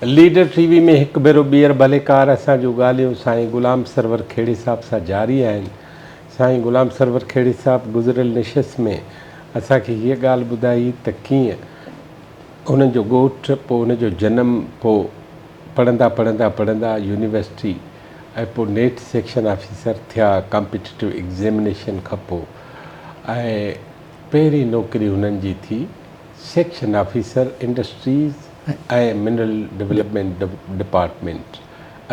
Leader ٽي V ۾ هڪ ڀيرو ٻيهر ڀليڪار اسان جون ڳالهيون سائين غلام سرور کهڙي صاحب سان جاري آهن سائين غلام سرور کهڙي صاحب گذريل نشست ۾ اسان کي هيء ڳالهه ٻڌائي ته ڪيئن هنن جو ڳوٺ پوء هن جو جنم پوء پڙهندا پڙهندا پڙهندا يونيورسٽي ۽ پوء نيٺ سيڪشن آفيسر ٿيا ڪامپيٽيٽو ايگزيمنيشن کان پوء ۽ پهرين نوڪري هنن جي ٿي section officer industries ۽ mineral development department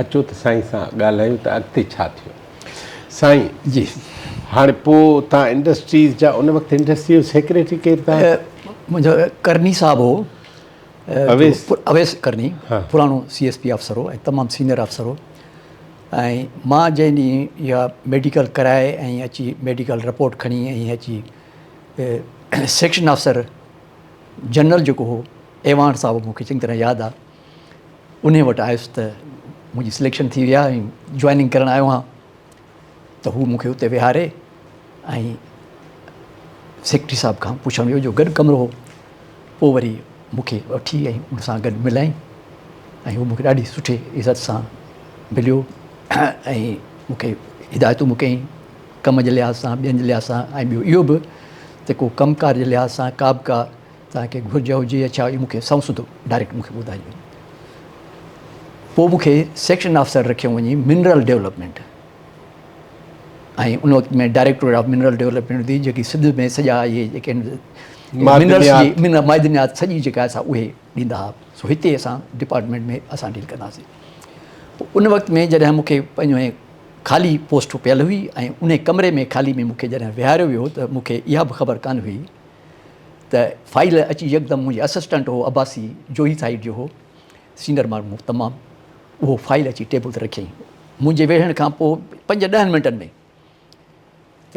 اچو ته سائين سان ڳالهايون ته اڳتي ڇا ٿيو سائين جي هاڻي پو تان انڊسٽريز جا ان وقت انڊسٽري جو سيڪريٽري ڪير تان منهنجو ڪرني صاحب هو اويس اويس ڪرني پراڻو سي ايس پي آفيسر هو ۽ تمام سينئر آفيسر هو ۽ مان جنهن ڏينهن اها ميڊيڪل ڪرائي ۽ اچي ميڊيڪل رپورٽ کڻي ۽ اچي سيڪشن آفيسر جنرل جيڪو هو ايوان صاحب مون کي چڱي طرح ياد آ انهي وٽ آيس ته منهنجي سليڪشن ٿي وئي آ ۽ جوائننگ ڪرڻ آيو آهيان ته هو مون کي اتي ويهاري ۽ سيڪريٽري صاحب کان پڇڻ ويو جو گڏ ڪمرو هو پوء وري مون کي وٺي ۽ ان سان گڏ ملائين ۽ هو مون کي ڏاڍي سٺي عزت سان مليو ۽ مون کي هدايتون به ڪيائين ڪم جي لحاظ سان ٻين جي لحاظ سان ۽ ٻيو اهو به ته ڪو ڪم ڪار جي لحاظ سان ڪا به ڪا توهان کي گهرج هجي يا ڇا اهو مون کي سنئون سڌو ڊائريڪٽ مون کي ٻڌائجو. پوء مون کي سيڪشن آفيسر رکيو وڃي منرل ڊولپمينٽ ۽ ان وقت ۾ ڊائريڪٽوريٽ آف منرل ڊولپمينٽ هوندي جيڪي سنڌ ۾ سڄا اهي جيڪي منرلس جي معدنيات سڄي جيڪا آهي سا اهي ڏيندا هئا سو هتي اسان ڊپارٽمينٽ ۾ اسان ڊيل ڪندا هئاسين پوء ان وقت ۾ جڏهن مون کي پنهنجو خالي پوسٽ پيل هئي ۽ انهي ڪمري ۾ خالي ۾ مون کي جڏهن ويهاريو ويو ته مون کي اها به خبر ڪانه هئي ته فائيل اچي يڪدم منهنجي اسسٽنٽ هو عباسي جوهي سائيڊ جو هو سينئر ماڻهو هو تمام اهو فائيل اچي ٽيبل تي رکيائين منهنجي ويهڻ کان پوء پنج ڏهن منٽن ۾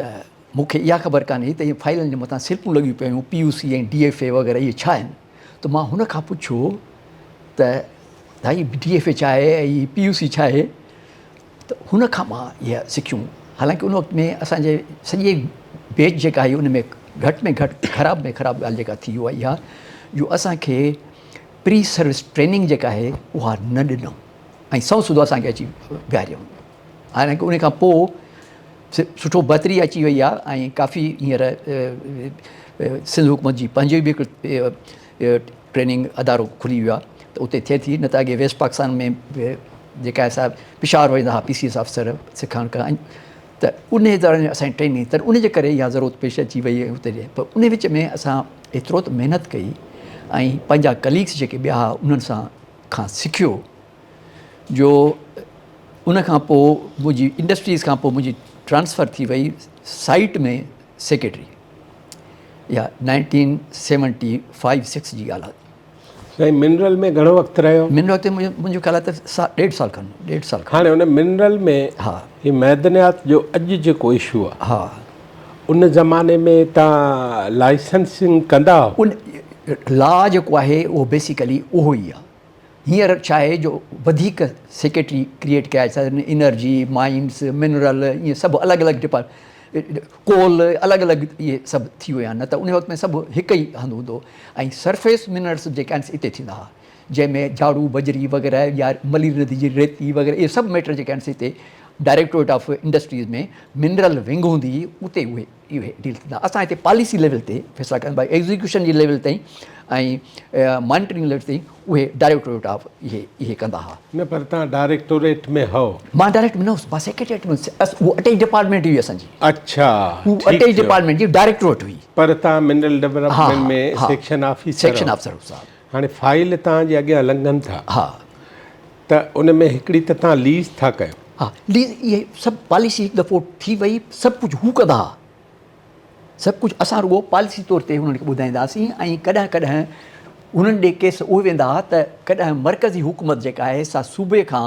ته مون کي اها خبر ڪانه هئي ته اهي فائلن جي مٿان سلپون لڳيون پيون هيون P U C ۽ D F A وغيره اهي ڇا آهن ته مان هن کان پڇيو ته ڀائي ڊي ايف اي ڇا آهي ۽ پي يو سي ڇا آهي ته هن کان مان اها سکيون حالانڪه ان وقت ۾ اسانجي سڄي بيچ جيڪا آهي ان ۾ گهٽ ۾ گهٽ خراب ۾ خراب ڳالهه جيڪا ٿي اها اها جو اسانکي پري سروس ٽريننگ جيڪا آهي اها نه ڏنو ۽ سو سڌو اسانکي اچي ويهاريو حالانڪه ان کان پوء سٺو بهتري اچي وئي آهي ۽ ڪافي هينئر سنڌ حڪومت جي پنهنجي به هڪ ٽريننگ ادارو کلي ويو آهي ته اتي ٿئي ٿي نه ته اڳي ويسٽ پاڪستان ۾ به جيڪا آهي سا پشاور ويندا هئا پي سي ايس آفيسر سکڻ ڪرڻ ته ان دوران اسان جي ٽريننگ ته ان جي ڪري اها ضرورت پيش اچي وئي اتي پر ان وچ ۾ اسان ايترو ته محنت ڪئي ۽ پنهنجا ڪليگس جيڪي ٻيا هئا انهن سان کان سکيو جو ان کان پوء منهنجي انڊسٽريز کان پوء منهنجي ٽرانسفر ٿي وئي سائيٽ ۾ سيڪريٽري اها نائنٽين سيونٽي فائيو سڪس جي ڳالهه آهي. سائين منرل ۾ گهڻو وقت رهيو؟ منرل تي منهنجو خيال آهي ته ڏيڍ سال کن ڏيڍ سال کن. هاڻي ان منرل ۾ ها هي معدنيات جو اڄ جيڪو اشو آهي ها ان زماني ۾ تان لائسنسنگ ڪندا هئو؟ ان لا جيڪو آهي اهو بيسيڪلي اهو ئي آهي. هينئر ڇا آهي جو وڌيڪ سيڪريٽري ڪريئيٽ ڪيا اٿن انرجي، مائنس، منرل ائين سڀ الڳ الڳ ڊپارٽ ڪول الڳ الڳ اهي سڀ ٿي ويا آهن نه ته ان وقت ۾ سڀ هڪ ئي هنڌ هوندو هو ۽ سرفيس منرلس جيڪي آهن اتي ٿيندا هئا جنهن ۾ جاڙو بجري وغيره يا ملير ندي جي ريتي وغيره اهي سڀ ميٽر جيڪي آهن سي هتي directorate of industries ۾ mineral wing هوندي هئي اتي اهي اهي ڊيل ٿيندا اسان هتي پاليسي ليول تي فيصلا ڪندا ڀائي ايگزيڪيوشن جي ليول تائين ۽ مانيٽرنگ ليول تائين اهي ڊائريڪٽوريٽ آف اهي اهي ڪندا ها. نه پر تان ڊائريڪٽوريٽ ۾ هئو. مان ڊائريڪٽ ۾ نه هوس مان سيڪريٽريٽ ۾ هوس اهو اٽيچ ڊپارٽمينٽ هئي اسان جي. اڇا هو اٽيچ ڊپارٽمينٽ جي ڊائريڪٽوريٽ هئي. پر تان mineral development ۾ section officer section officer هوس ها. هاڻي فائيل تان جي اڳيان لنگهن ٿا. ها. ته ان ۾ هڪڙي ته تان ليز ٿا ڪيو. ها ليز اهي سڀ پاليسي هڪ دفعو ٿي وئي سڀ ڪجهه هو ڪندا ها سڀ ڪجهه اسان رڳو پاليسي طور تي هنن کي ٻڌائيندا هئاسين ۽ ڪڏهن ڪڏهن هنن ڏي ڪيس اهي ويندا هئا ته ڪڏهن مرڪزي حڪومت جيڪا آهي سا صوبي کان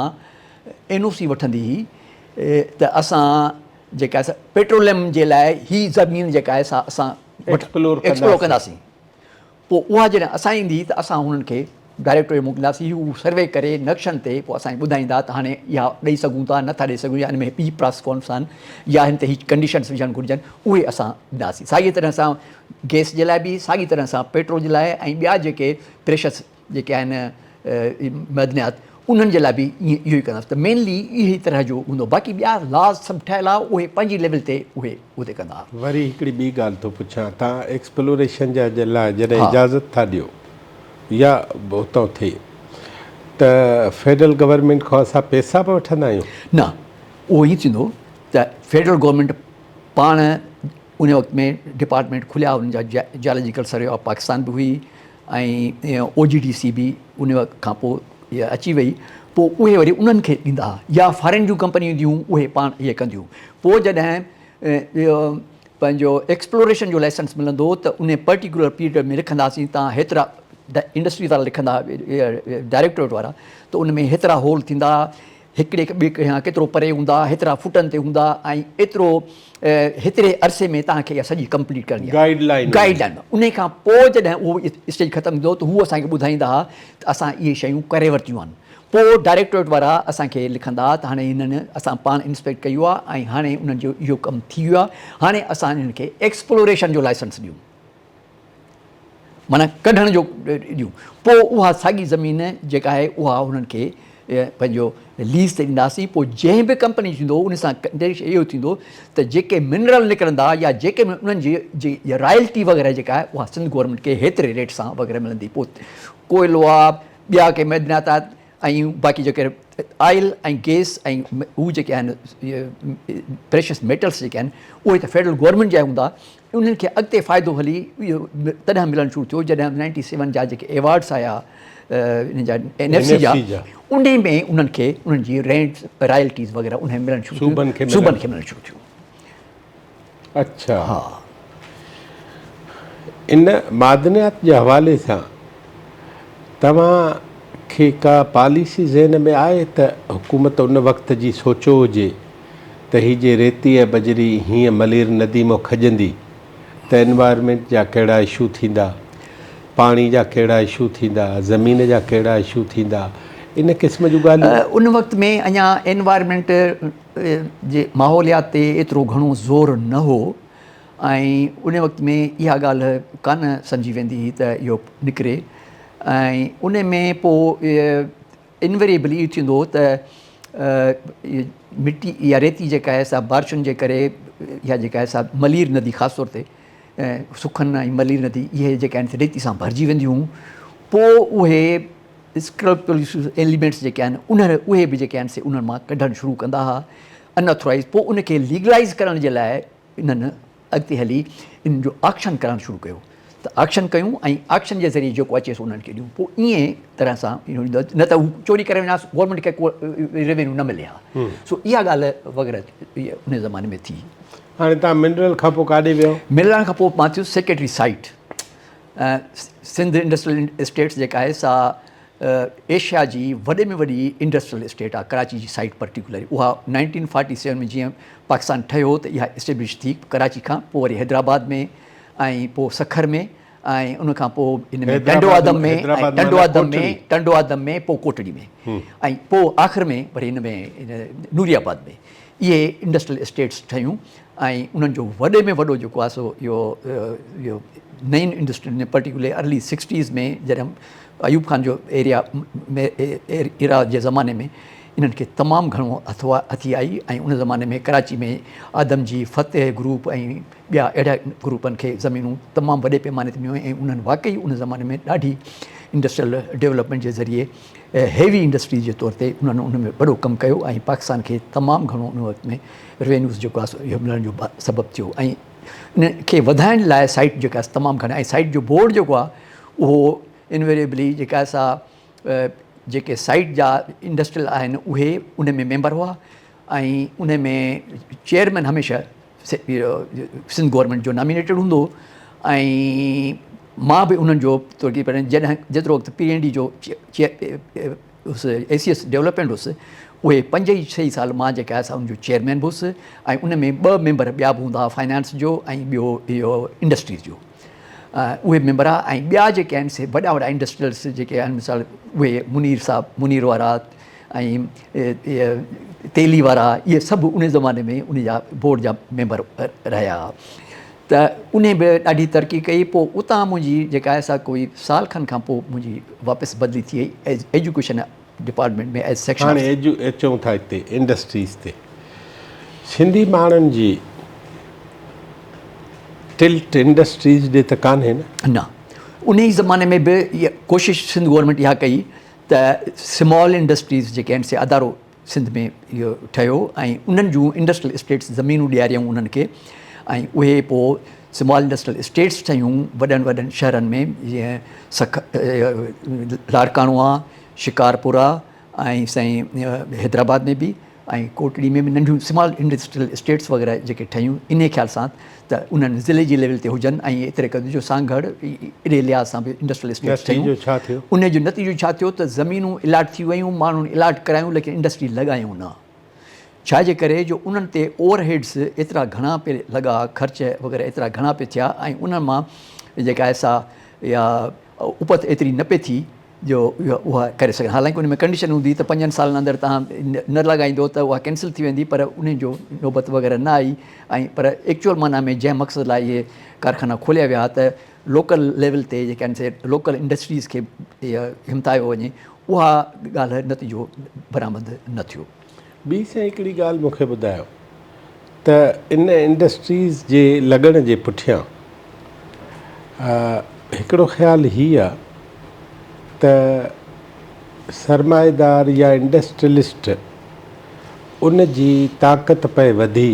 اين او سي وٺندي هئي ته اسان جيڪا آهي سا پيٽروليم جي لاء هي زمين جيڪا آهي سا اسان ايڪسپلور ڪنداسين پوء اها جڏهن اسان ايندي ته اسان هنن کي ڊائريڪٽوريٽ موڪلينداسين، هو سروي ڪري نقشن تي پوء اسان کي ٻڌائيندا ته هاڻي اها ڏئي سگهون ٿا نه ٿا ڏئي سگهون يا ان ۾ هي پراس ڪونس آهن يا هن تي هي ڪنڊيشنس وجهڻ گهرجن اهي اسان ڏينداسين. ساڳي طرح سان گئس جي لاء به ساڳي طرح سان پيٽرول جي لاء ۽ ٻيا جيڪي پريشس جيڪي آهن معدنيات انهن جي لاء به ائين اهو ئي ڪنداسين ته مينلي اهي طرح جو هوندو باقي ٻيا لاز سڀ ٺهيل آهي اهي پنهنجي ليول تي اهي اتي ڪندا. وري هڪڙي ٻي ڳالهه ٿو پڇان توهان ايڪسپلوريشن جا جي لاء جڏهن اجازت ٿا ڏيو يا اتان ٿئي ته فيڊرل گورنمينٽ کان اسان پئسا به وٺندا آهيون؟ نه اهو ائين ٿيندو ته فيڊرل گورنمينٽ پاڻ ان وقت ۾ ڊپارٽمينٽ کليا انهن جا جيالاجيڪل سروي آف پاڪستان به هئي ۽ او جي ڊي سي به ان وقت کان پوء اچي وئي پوء اهي وري انهن کي ڏيندا ها يا فارين جون ڪمپنيون اينديون اهي پاڻ اهي ڪنديون پوء جڏهن پنهنجو ايڪسپلوريشن جو لائسنس ملندو ته ان پرٽيڪولر پيريڊ ۾ لکنداسين تان هيترا انڊسٽري وارا لکندا ڊائريڪٽوريٽ وارا ته ان ۾ هيترا هول ٿيندا هڪڙي ٻئي کان ڪيترو پري هوندا، هيترا فوٽن تي هوندا ۽ ايترو هيتري عرصي ۾ توهان کي اها سڄي ڪمپليٽ ڪرڻي آهي. Guide line. گائيڊ لائين انهي کان پوء جڏهن اهو اسٽيج ختم ٿيندو ته هو اسان کي ٻڌائيندا ها ته اسان اهي شيون ڪري ورتيون آهن. پوء ڊائريڪٽوريٽ وارا اسان کي لکندا ته هاڻي هنن اسان پاڻ انسپيڪٽ ڪيو آهي ۽ هاڻي انهن جو اهو ڪم ٿي ويو آهي هاڻي اسان انهن کي ايڪسپلوريشن جو لائسنس ڏيون. معنيٰ ڪڍڻ جو ڏيون پوء اها ساڳي زمين جيڪا آهي اها انهن کي پنهنجو ليز تي ڏينداسين پوء جنهن به ڪمپني ٿيندو ان سان ڪنڊيشن اهو ٿيندو ته جيڪي منرل نڪرندا يا جيڪي به انهن جي جي رائلٽي وغيره جيڪا آهي اها سنڌ گورنمينٽ کي هيتري ريٽ سان وغيره ملندي پوء ڪوئلو آهي ٻيا ڪي معدنيات آهي ۽ باقي جيڪي آئل ۽ گيس ۽ هو جيڪي آهن پريشس ميٽلس جيڪي آهن اهي ته فيڊرل گورنمينٽ جا هوندا انهن کي اڳتي فائدو هلي اهو تڏهن ملڻ شروع ٿيو جڏهن نائنٽي سيون جا جيڪي ايوارڊس آيا انهن جا اين ايف سي جا انهي ۾ انهن کي انهن جي رينٽ رائلٽيز وغيره انهن ملڻ شروع ٿيون صوبن کي ملڻ شروع ٿيون. اڇا ها ان معدنيات جي حوالي سان توهان کي ڪا پاليسي ذهن ۾ آهي ته حڪومت ان وقت جي سوچيو هجي ته هي جي ريتي ۽ بجري هيئن ملير ندي مان کڄندي ته انوائرمينٽ جا ڪهڙا اشو ٿيندا، پاڻي جا ڪهڙا اشو ٿيندا، زمين جا ڪهڙا اشو ٿيندا، ان قسم جون ڳالهيون. ان وقت ۾ اڃا انوائرمينٽ جي ماحوليات تي ايترو گهڻو زور نه هو ۽ ان وقت ۾ اها ڳالهه ڪانه سمجهي ويندي هئي ته اهو نڪري ۽ ان ۾ پوء انويريبلي اهو ٿيندو هو ته مٽي يا ريتي جيڪا آهي سا بارشن جي ڪري اها جيڪا آهي سا ملير ندي خاص طور تي سکن ۽ ملير ندي اهي جيڪا آهن ريتي سان ڀرجي وينديون هيون پوء اهي اسڪرپلس ايليمينٽس جيڪي آهن انهن اهي به جيڪي آهن سي انهن مان ڪڍڻ شروع ڪندا هئا ان اٿورائز پوء ان کي ليگلائز ڪرڻ جي لاء انهن اڳتي هلي انهن جو آڪشن ڪرڻ شروع ڪيو ته آڪشن ڪيون ۽ آڪشن جي ذريعي جيڪو اچي سو انهن کي ڏيون پوء ائين طرح سان نه ته هو چوري ڪري وڃا گورنمينٽ کي ڪو ريونيو نه ملي ها سو اها ڳالهه وغيره ان زماني ۾ ٿي. هاڻي توهان منرل کان پوء ڪاڏي ويو؟ منرل کان پوء مان ٿيس secretary SITE Sindh industrial estates جيڪا آهي سا ايشيا جي وڏي ۾ وڏي انڊسٽريل اسٽيٽ آهي ڪراچي جي سائيٽ پرٽيڪولري اها نائنٽين فارٽي سيون ۾ جيئن پاڪستان ٺهيو ته اها اسٽيبلش ٿي ڪراچي کان پوء وري حيدرآباد ۾ ۽ پوء سکر ۾ ۽ ان کان پوء ان ۾ ٽنڊو آدم ۾ ٽنڊو آدم ۾ ٽنڊو آدم ۾ پوء ڪوٽڙي ۾ ۽ پوء آخر ۾ وري هن ۾ نوري آباد ۾ اهي انڊسٽريل اسٽيٽس ٺهيون ۽ انهن جو وڏي ۾ وڏو جيڪو آهي سو اهو اهو نئين انڊسٽرين ۾ پرٽيڪولرلي ارلي سڪسٽيز ۾ جڏهن ايوب خان جو ايريا ۾ ايرا جي زماني ۾ انهن کي تمام گهڻو هٿ هٿي آئي ۽ ان زماني ۾ ڪراچي ۾ آدم جي فتح گروپ ۽ ٻيا اهڙا گروپن کي زمينون تمام وڏي پيماني تي مليون ۽ انهن واقعي ان زماني ۾ ڏاڍي انڊسٽريل ڊولپمينٽ جي ذريعي هيوي انڊسٽريز جي طور تي انهن ان ۾ وڏو ڪم ڪيو ۽ پاڪستان کي تمام گهڻو ان وقت ۾ روينيوز جيڪو آهي سو اهو ملڻ جو سبب ٿيو ۽ ان کي وڌائڻ لاء سائيٽ جيڪا آهي تمام گهڻي ۽ سائيٽ جو بورڊ جيڪو آهي اهو انويريبلي جيڪا آهي سا جيڪي سائيٽ جا انڊسٽريل آهن اهي ان ۾ ميمبر هئا ۽ ان ۾ چيئرمين هميشه سنڌ گورنمينٽ جو نامينيٽيڊ هوندو هو ۽ مان به انهن جو جڏهن جيترو وقت پي اين ڊي جو هوس اي سي ايس ڊولپمينٽ هوس اهي پنج ئي ڇهه ئي سال مان جيڪا آهي سا ان جو چيئرمين به هوس ۽ ان ۾ ٻه ميمبر ٻيا به هوندا هئا فائنانس جو ۽ ٻيو اهو انڊسٽريز جو اهي ميمبر هئا ۽ ٻيا جيڪي آهن سي وڏا وڏا انڊسٽريلس جيڪي آهن مثال اهي منير صاحب منير وارا ۽ تيلي وارا اهي سڀ ان زماني ۾ ان جا بورڊ جا ميمبر رهيا. ته ته انهي به ڏاڍي ترقي ڪئي پوء اتان منهنجي جيڪا آهي سا ڪوئي سال کن کان پوء منهنجي واپس بدلي ٿي وئي ايجوڪيشن ڊپارٽمينٽ ۾ ايز سيڪشن هاڻي ايجو اچون ٿا هتي انڊسٽريز تي سنڌي ماڻهن جي ٽلٽ انڊسٽريز ڏي ته ڪانهي نه؟ نه انهي زماني ۾ به ڪوشش سنڌ گورنمينٽ اها ڪئي ته سمال انڊسٽريز جيڪي آهن سي ادارو سنڌ ۾ اهو ٺهيو ۽ انهن جون انڊسٽريل اسٽيٽس زمينون ڏياريائون انهن کي ۽ اهي پوء سمال انڊسٽريل اسٽيٽس ٺهيون وڏن وڏن شهرن ۾ جيئن سک لاڙڪاڻو آ شڪارپور آ ۽ سائين حيدرآباد ۾ به ۽ ڪوٽڙي ۾ به ننڍيون سمال انڊسٽريل اسٽيٽس وغيره جيڪي ٺهيون انهي خيال سان ته انهن ضلعي جي ليول تي هجن ۽ ايتري قدر جو سانگهڙ اهڙي لحاظ سان به انڊسٽريل اسٽيٽس ٺهيون. نتيجو ڇا ٿيو؟ انهي جو نتيجو ڇا ٿيو ته زمينون الاٽ ٿي ويون، ماڻهن الاٽ ڪرايون ليڪن انڊسٽري لڳايون نه. ڇا جي ڪري جو انهن تي اوور هيڊس ايترا گهڻا پئي لڳا، خرچ وغيره ايترا گهڻا پئي ٿيا ۽ انهن مان جيڪا آهي سا اها اپت ايتري نه پئي ٿي جو اها ڪري سگهن حالانڪه ان ۾ ڪنڊيشن هوندي ته پنجن سالن اندر توهان نه لڳائيندو ته اها ڪينسل ٿي ويندي پر ان جو نوبت وغيره نه آئي ۽ پر ايڪچوئل معنيٰ ۾ جنهن مقصد لاء اهي ڪارخانا کوليا ويا ته لوڪل ليول تي جيڪي آهن سي لوڪل انڊسٽريز کي همٿايو وڃي اها ڳالهه نتيجو برآمد نه ٿيو. ٻي سائين هڪڙي ڳالهه مون کي ٻڌايو ته ان انڊسٽريز جي لڳڻ جي پٺيان هڪڙو خيال هي آ ته سرمائيدار يا انڊسٽريلسٽ ان جي طاقت پئي وڌي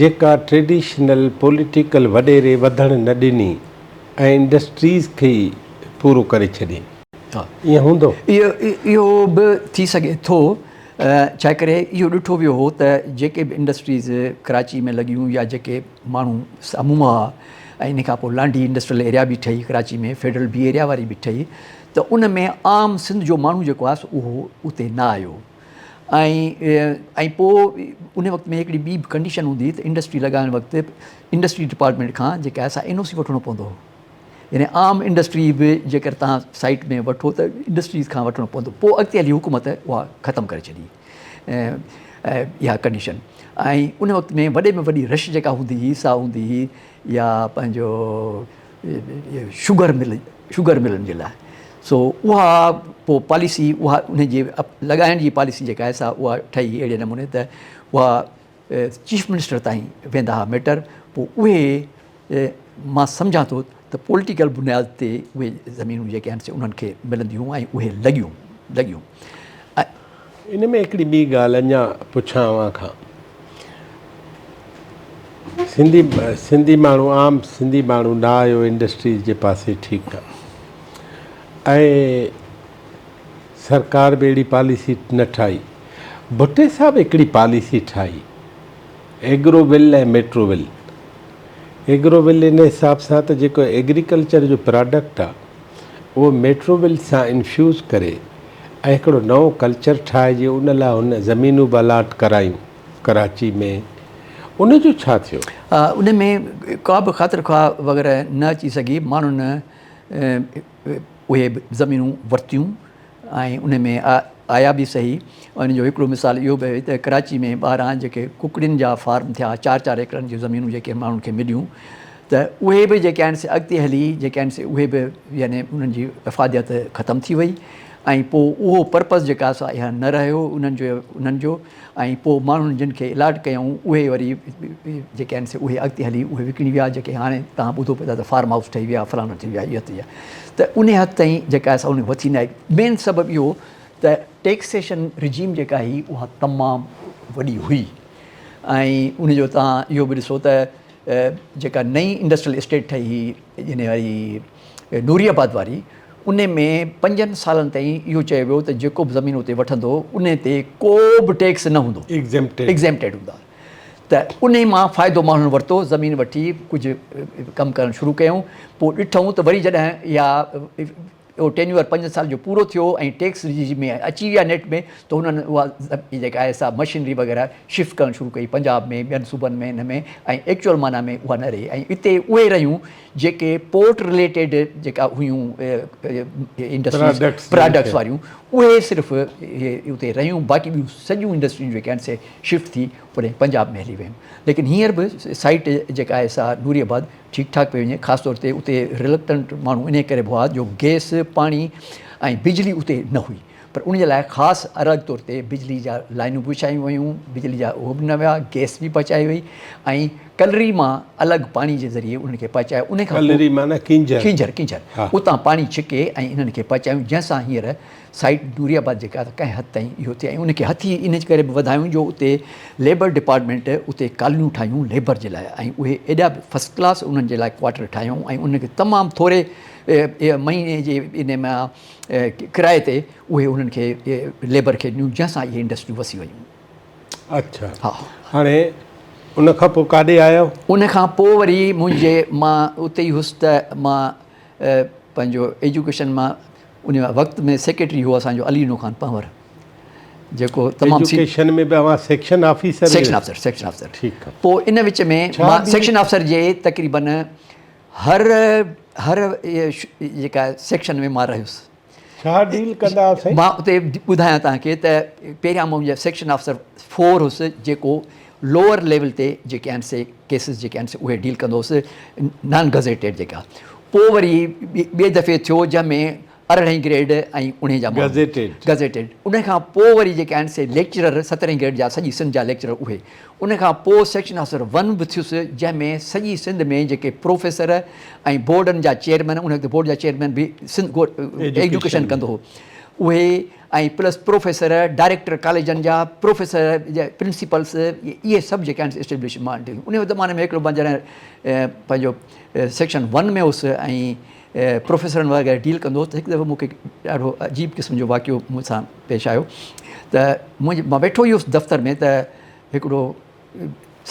جيڪا ٽريڊيشنل پوليٽيڪل وڏيري وڌڻ نه ڏني ۽ انڊسٽريز کي ئي پورو ڪري ڇڏين. ائين هوندو؟ اهو به ٿي سگهي ٿو ڇا ڪري اهو ڏٺو ويو هو ته جيڪي به انڊسٽريز ڪراچي ۾ لڳيون يا جيڪي ماڻهو سامهون هئا ۽ ان کان پوء لانڍي انڊسٽريل ايريا به ٺهي ڪراچي ۾ فيڊرل بي ايريا واري به ٺهي ته ان ۾ عام سنڌ جو ماڻهو جيڪو آهي سو اهو اتي نه آيو ۽ ۽ پوء ان وقت ۾ هڪڙي ٻي به ڪنڊيشن هوندي هئي ته انڊسٽري لڳائڻ وقت انڊسٽري ڊپارٽمينٽ کان جيڪا آهي سا اين او سي وٺڻو پوندو هو يعني عام انڊسٽري به جيڪر توهان سائيٽ ۾ وٺو ته انڊسٽريز کان وٺڻو پوندو پوء اڳتي هلي حڪومت اها ختم ڪري ڇڏي اها ڪنڊيشن ۽ ان وقت ۾ وڏي ۾ وڏي رش جيڪا هوندي هئي سا هوندي هئي يا پنهنجو شگر مل شگر ملن جي لاء سو اها پوء پاليسي اها ان جي لڳائڻ جي پاليسي جيڪا آهي سا اها ٺهي اهڙي نموني ته اها چيف منسٽر تائين ويندا ها ميٽر پوء اهي مان سمجهان ٿو ته پوليٽيڪل بنياد تي اهي زمينون جيڪي آهن سي انهن کي ملنديون ۽ اهي لڳيون لڳيون ۽. ان ۾ هڪڙي ٻي ڳالهه اڃا پڇان اوهان کان سنڌي سنڌي ماڻهو عام سنڌي ماڻهو نه آيو انڊسٽريز جي پاسي ٺيڪ آ ۽ سرڪار به اهڙي پاليسي نه ٺاهي. ڀٽي صاحب هڪڙي پاليسي ٺاهي ايگرو ول ۽ ميٽرو ول. ايگرو ول ان حساب سان ته جيڪو ايگريڪلچر جو پراڊڪٽ آ اهو ميٽرو ول سان انفيوز ڪري ۽ هڪڙو نئون ڪلچر ٺاهجي ان لاء هن زمينون به الاٽ ڪرايون ڪراچي ۾ ان جو ڇا ٿيو؟ ان ۾ ڪا به خاطر خواهه وغيره نه اچي سگهي ماڻهن اهي به زمينون ورتيون ۽ ان ۾ آيا به سهي ان جو هڪڙو مثال اهو به آهي ته ڪراچي ۾ ٻاهران جيڪي ڪڪڙين جا فارم ٿيا چار چار ايڪڙن جون زمينون جيڪي ماڻهن کي مليون ته اهي به جيڪي آهن سي اڳتي هلي جيڪي آهن سي اهي به يعني انهن جي افاديت ختم ٿي وئي ۽ پوء اهو پرپز جيڪا سا اها نه رهيو انهن جو انهن جو ۽ پوء ماڻهن جن کي الاٽ ڪيائون اهي وري جيڪي آهن سي اهي اڳتي هلي اهي وڪڻي ويا جيڪي هاڻي توهان ٻڌو پئي ٿا ته فارم هائوس ٺهي ويا فلاڻو ٿي ويا اهو ٿي ويا ته ان حد تائين جيڪا آهي سا ان وٿي نه آئي مين سبب اهو ته ٽيڪسيشن رجيم جيڪا هئي اها تمام وڏي هئي ۽ ان جو توهان اهو به ڏسو ته جيڪا نئين انڊسٽريل اسٽيٽ ٺهي هئي يعني واري نوري آباد واري ان ۾ پنجن سالن تائين اهو چيو ويو ته جيڪو به زمين اتي وٺندو ان تي ڪو به ٽيڪس نه هوندو ايگزيمپٽيڊ هوندا ته ان مان فائدو ماڻهن ورتو زمين وٺي ڪجهه ڪم ڪرڻ شروع ڪيائون پوء ڏٺائون ته وري جڏهن اها اهو ٽينيوئر پنجن سال جو پورو ٿيو ۽ ٽيڪس رجيم ۾ اچي ويا نيٽ ۾ ته هنن اها جيڪا آهي سا مشينري وغيره شفٽ ڪرڻ شروع ڪئي پنجاب ۾ ٻين صوبن ۾ ان ۾ ۽ ايڪچوئل معنيٰ ۾ اها نه رهي ۽ اتي اهي رهيون جيڪي پورٽ رليٽيڊ جيڪا هيون انڊسٽريز پراڊڪٽس واريون اهي صرف اتي رهيون باقي ٻيون سڄيون انڊسٽريون جيڪي آهن سي شفٽ ٿي پري پنجاب ۾ هلي ويون ليڪن هينئر به سائيٽ جيڪا آهي سا نوري آباد ٺيڪ ٺاڪ پئي وڃي خاص طور تي اتي رلڪٽنٽ ماڻهو انهي ڪري به هئا جو گئس پاڻي ۽ بجلي اتي نه هئي پر ان جي لاء خاص الڳ طور تي بجلي جا لائنون به وڇايون ويون بجلي جا اهو به نه ويا گئس به پهچائي وئي ۽ ڪلري مان الڳ پاڻي جي ذريعي انهن کي پهچايو ان کان ڪلري معنيٰ ڪينجهر ڪينجهر ڪينجهر اتان پاڻي ڇڪي ۽ انهن کي پهچايون جنهن سان هينئر سائيٽ نوري آباد جيڪا ڪنهن حد تائين اهو ٿي ۽ ان کي هٿي ان ڪري به وڌايون جو اتي ليبر ڊپارٽمينٽ اتي ڪالونيون ٺاهيون ليبر جي لاء ۽ اهي ايڏا به فرسٽ ڪلاس انهن جي لاء ڪوارٽر ٺاهيون ۽ انهن کي تمام ٿوري مهيني جي ان مان ڪرائي تي اهي انهن کي ليبر کي ڏنيون جنهن سان اهي انڊسٽريون وسي ويون. اڇا هاڻي ان کان پوء ڪاڏي آيو؟ ان کان پوء وري منهنجي مان اتي ئي هيس ته مان پنهنجو ايجوڪيشن مان ان وقت ۾ سيڪريٽري هو اسان جو علي نو خان پنهور جيڪو تمام ايجوڪيشن ۾ به اوهان section officer section officer section officer ٺيڪ پوء ان وچ ۾ مان سيڪشن آفيسر جي تقريبن هر هر جيڪا سيڪشن ۾ مان رهيس. ڇا ڊيل ڪندا هئا سائين؟ مان اتي ٻڌايان توهان کي ته پهريان منهنجا سيڪشن آفيسر فور هيس جيڪو لوئر ليول تي جيڪي آهن سي ڪيسز جيڪي آهن سي اهي ڊيل ڪندو هوس نان گزيٽيڊ جيڪا پوء وري ٻئي دفعي ٿيو جنهن ۾ ارڙهين گريڊ ۽ انهي جا ماڻهو گزيٽيڊ گزيٽيڊ ان کان پوء وري جيڪي آهن سي ليڪچرر سترهين گريڊ جا سڄي سنڌ جا ليڪچرر اهي ان کان پوء سيڪشن آفيسر ون به ٿيس جنهن ۾ سڄي سنڌ ۾ جيڪي پروفيسر ۽ بورڊن جا چيئرمين ان وقت بورڊ جا چيئرمين به سنڌ ايجوڪيشن ڪندو هو اهي ۽ پلس پروفيسر ڊائريڪٽر ڪاليجن جا پروفيسر پرنسپلس اهي سڀ جيڪي آهن اسٽيبلش مان ان زماني ۾ هڪڙو مان جڏهن پنهنجو سيڪشن ون ۾ هوس ۽ پروفيسرن وغيره ڊيل ڪندو هوس ته هڪ دفعو مون کي ڏاڍو عجيب قسم جو واقعو مون سان پيش آيو ته منهنجي مان ويٺو ئي هوس دفتر ۾ ته هڪڙو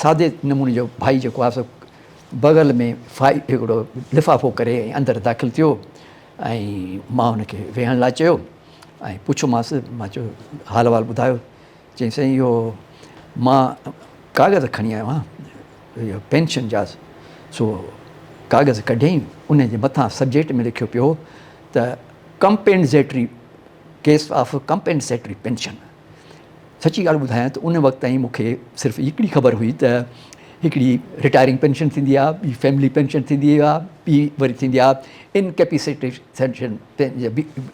سادي نموني جو ڀائي جيڪو آهي سو بغل ۾ فائي هڪڙو لفافو ڪري ۽ اندر داخل ٿيو ۽ مان هن کي ويهڻ لاء چيو ۽ پڇيومانس مان چيو حال احوال ٻڌايو چيائين سائين اهو مان ڪاغذ کڻي آيو آهيان اهو پينشن جا سو ڪاغذ ڪڍيائين ان جي مٿان سبجيڪٽ ۾ لکيو پيو هو ته ڪمپينسيٽري ڪيس آف ڪمپينسيٽري پينشن سچي ڳالهه ٻڌايان ته ان وقت تائين مون کي صرف هڪڙي خبر هئي ته هڪڙي رٽائرنگ پينشن ٿيندي آهي ٻي فيملي پينشن ٿيندي آهي ٻي وري ٿيندي آهي انڪيپيسيٽيشن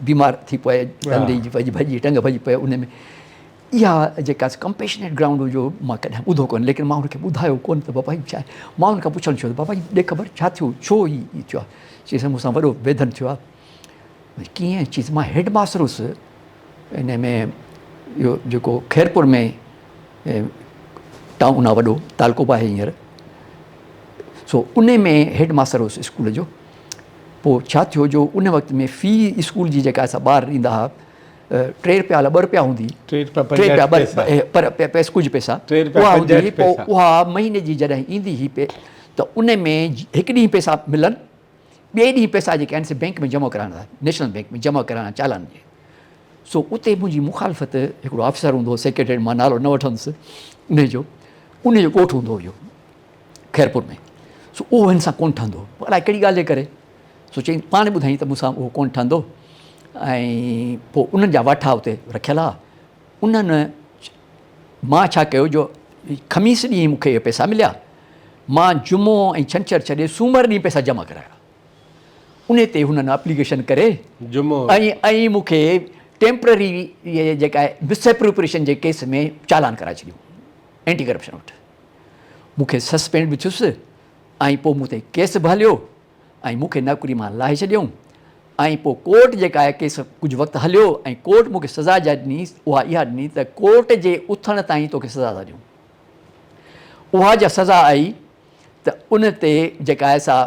بيمار ٿي پوي ٽنگ جي ڀڄي ٽنگ ڀڄي پوي ان ۾ اها جيڪا ڪمپيشنيٽ گرائونڊ جو مان ڪڏهن ٻڌو ڪونه ليڪن مان هن کي ٻڌايو ڪونه ته بابا هي ڇا آهي مان هن کان پڇڻ ڇو بابا هي ڏي خبر ڇا ٿيو ڇو هي ٿيو آهي چيس مون سان وڏو ويڌن ٿيو آهي ڪيئن چيس مان هيڊ ماستر هوس ان ۾ اهو جيڪو خيرپور ۾ ٽائون آهي وڏو تعلقو به آهي هينئر سو ان ۾ هيڊ ماستر هوس اسڪول جو پوء ڇا ٿيو جو ان وقت ۾ في اسڪول جي جيڪا اسان ٻار ڏيندا هئا ٽي روپيا الاء ٻه روپيا هوندي ٽي روپيا پنجهٺ پئسا پر پئسا ڪجهه پئسا ٽي روپيا اها هوندي پنجهٺ هئي پوء پئسا اها مهيني جي جڏهن ايندي هئي پي ته ان ۾ هڪ ڏينهن پئسا ملن ٻئي ڏينهن پئسا جيڪي آهن سي بئنڪ ۾ جمع ڪرائڻا نيشنل بئنڪ ۾ جمع ڪرائڻا چالان جي سو اتي منهنجي مخالفت هڪڙو آفيسر هوندو هو سيڪريٽري مان نالو نه وٺندس ان جو ان جو ڳوٺ هوندو هو خيرپور ۾ سو اهو هن سان ڪونه ٺهندو هو الائي ڪهڙي ڳالهه جي ڪري سو چيائين پاڻ ٻڌائين ته مون سان اهو ڪونه ٺهندو ۽ پوء انهن جا واٺا اتي رکيل هئا انهن مان ڇا ڪيو جو خميس ڏينهن مون کي اهي پئسا مليا مان جمعو ۽ ڇنڇر ڇڏي سومر ڏينهن پئسا جمع ڪرايا ان تي هنن اپليڪيشن ڪري جمعو ۽ ۽ مون کي ٽيمپرري جيڪا مس اپروپريشن جي ڪيس ۾ چالان ڪرائي ڇڏيو اينٽي ڪرپشن وٽ مون کي سسپينڊ به ٿيس ۽ پوء مون تي ڪيس به هليو ۽ مون کي نوڪري مان لاهي ڇڏيائون ۽ پوء ڪورٽ جيڪا آهي ڪيس ڪجهه وقت هليو ۽ ڪورٽ مون کي سزا جا ڏني اها اها ڏني ته ڪورٽ جي اٿڻ تائين توکي سزا ٿا ڏيون اها جا سزا آئي ته ان تي جيڪا آهي سا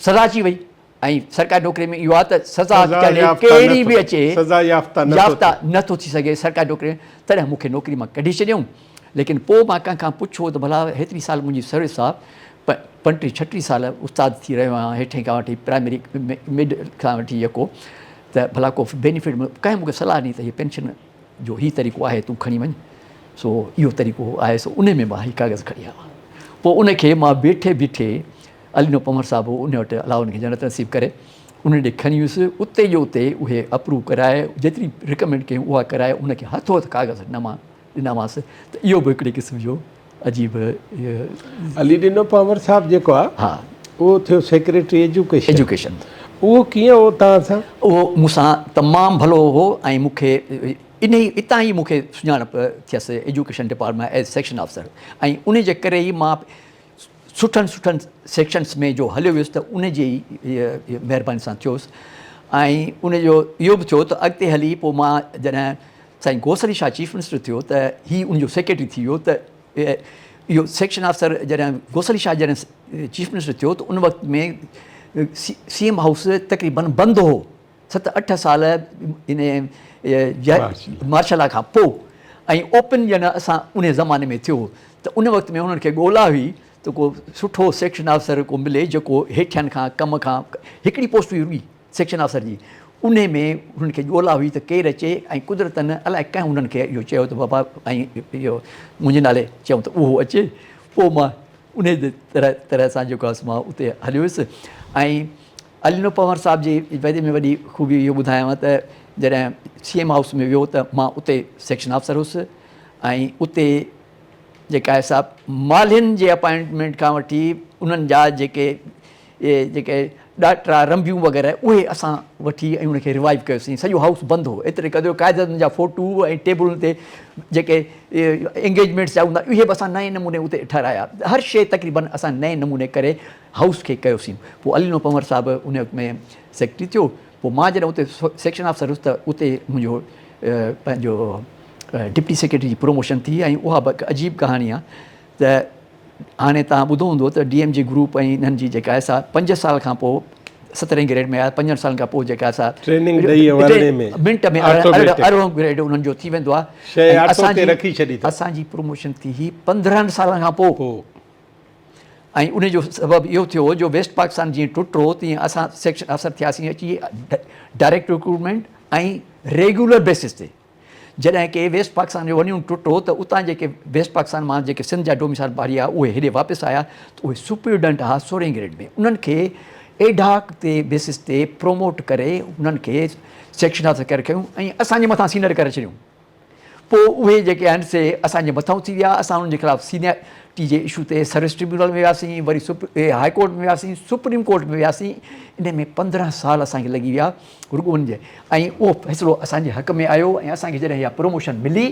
سزا اچي وئي ۽ سرڪاري نوڪري ۾ اهو آهي ته سزا چاهي ڪهڙي به اچي سزا يافته يافته نه ٿو ٿي سگهي سرڪاري نوڪري ۾ تڏهن مون کي نوڪري مان ڪڍي ڇڏيائون ليڪن پوء مان ڪنهن کان پڇيو ته ڀلا هيتري سال منهنجي سروس آهي پنٽيهه ڇٽيهه سال استاد ٿي رهيو آهيان هيٺين کان وٺي پرائمري مڊ کان وٺي يڪو ته ڀلا ڪو بينيفٽ ڪنهن مون کي صلاح ڏني ته هي پينشن جو هي طريقو آهي تون کڻي وڃ سو اهو طريقو آهي سو ان ۾ مان هي ڪاغذ کڻي آيو آهيان پوء ان کي مان ويٺي بيٺي علي نو پنهور صاحب هو ان وٽ الله ان کي جنت نصيب ڪري ان ڏي کڻي ويس اتي جو اتي اهي اپروو ڪرائي جيتري رڪمينڊ ڪيون اها ڪرائي ان کي هٿو هٿ ڪاغذ ڏنا ڏنامانس ته اهو به هڪڙي قسم جو عجيب. علي ڏنو پنهور صاحب جيڪو آ ها. اهو ٿيو سيڪريٽري ايجوڪيشن. ايجوڪيشن. اهو ڪيئن هو توهان سان؟ اهو مون سان تمام ڀلو هو ۽ مون کي انهي اتان ئي مون کي سڃاڻپ ٿيس education department as section officer ۽ انهي جي ڪري ئي مان سٺن سٺن سيڪشنس ۾ جو هليو ويس ته ان جي ئي مهرباني سان ٿيس ۽ ان جو اهو به ٿيو ته اڳتي هلي پوء مان جڏهن سائين غوث علي شاهه چيف منسٽر ٿيو ته هي ان جو سيڪريٽري ٿي ويو ته اهو سيڪشن آفيسر جڏهن غوث علي شاهه جڏهن چيف منسٽر ٿيو ته ان وقت ۾ سي ايم هائوس تقريبن بند هو ست اٺ سال ان مارشل لا کان پوء ۽ اوپن ڄڻ اسان ان زماني ۾ ٿيو ته ان وقت ۾ انهن کي ڳولا هئي ته ڪو سٺو سيڪشن آفيسر ڪو ملي جيڪو هيٺين کان ڪم کان هڪڙي پوسٽ هئي رڳي سيڪشن آفيسر جي انهي ۾ انهن کي ڳولا هئي ته ڪير اچي ۽ قدرتن الائي ڪنهن انهن کي اهو چيو ته بابا ۽ اهو منهنجي نالي چيائون ته اهو اچي پوء مان انهي جي طرح طرح سان جيڪو آهي مان اتي هليو ويس ۽ علي نو پنهور صاحب جي وڏي ۾ وڏي خوبي اهو ٻڌايانو ته جڏهن سي ايم هائوس ۾ ويو ته مان اتي سيڪشن آفيسر هوس ۽ اتي جيڪا آهي صاحب مالهين جي اپائنٽمينٽ کان وٺي انهن جا جيڪي اهي جيڪي ڏاٽرا رنبيون وغيره اهي اسان وٺي ۽ ان کي ريوائيو ڪيوسين سڄو هائوس بند هو ايتري قدر جو قائد اعظم جا فوٽو ۽ ٽيبلن تي جيڪي انگيجمينٽس جا هوندا اهي به اسان نئين نموني اتي ٺهرايا هر شيء تقريبن اسان نئين نموني ڪري هائوس کي ڪيوسين پوء علي نو پنور صاحب ان وقت ۾ سيڪريٽري ٿيو پوء مان جڏهن اتي سيڪشن آفيسر هيس ته اتي منهنجو پنهنجو ڊپٽي سيڪريٽري جي پروموشن ٿي ۽ اها به هڪ عجيب ڪهاڻي آهي ته هاڻي توهان ٻڌو هوندو ته ڊي ايم جي گروپ ۽ انهن جي جيڪا آهي سا پنج سال کان پوء سترهين گريڊ ۾ آيا پنجن سالن کان پوء جيڪا آهي سا ٽريننگ ڏئي ۽ ارڙهين ۾ منٽ ۾ ارڙهون گريڊ انهن جو ٿي ويندو آهي شيء آٽو تي رکي ڇڏي اٿن. اسان جي پروموشن ٿي هئي 15 سالن کان پوء ۽ ان جو سبب اهو ٿيو جو ويسٽ پاڪستان جيئن ٽٽو تيئن اسان سيڪشن آفيسر ٿياسين اچي ڊائريڪٽ رڪروٽمينٽ ۽ ريگيولر بيسس تي جڏهن ڪي ويسٽ پاڪستان جو ونيون ٽٽو ته اتان جيڪي ويسٽ پاڪستان مان جيڪي سنڌ جا ڊوميسائل ٻاهري آيا اهي هيڏي واپس آيا ته اهي سپريڊنٽ ها سورهين گريڊ ۾ انهن کي ايڊهاڪ تي بيسس تي پروموٽ ڪري انهن کي سيڪشن آفيسر ڪري رکيائون ۽ اسان جي مٿان سينئر ڪري ڇڏيائون پوء اهي جيڪي آهن سي اسان جي مٿان ٿي ويا اسان انهن جي خلاف سينيئرٽي جي اشو تي سروس ٽربيونل ۾ وياسين وري هاء ڪورٽ ۾ وياسين سپريم ڪورٽ ۾ وياسين ان ۾ 15 سال اسان کي لڳي ويا رڳو ان جي ۽ اهو فيصلو اسان جي حق ۾ آيو ۽ اسان کي جڏهن اها پروموشن ملي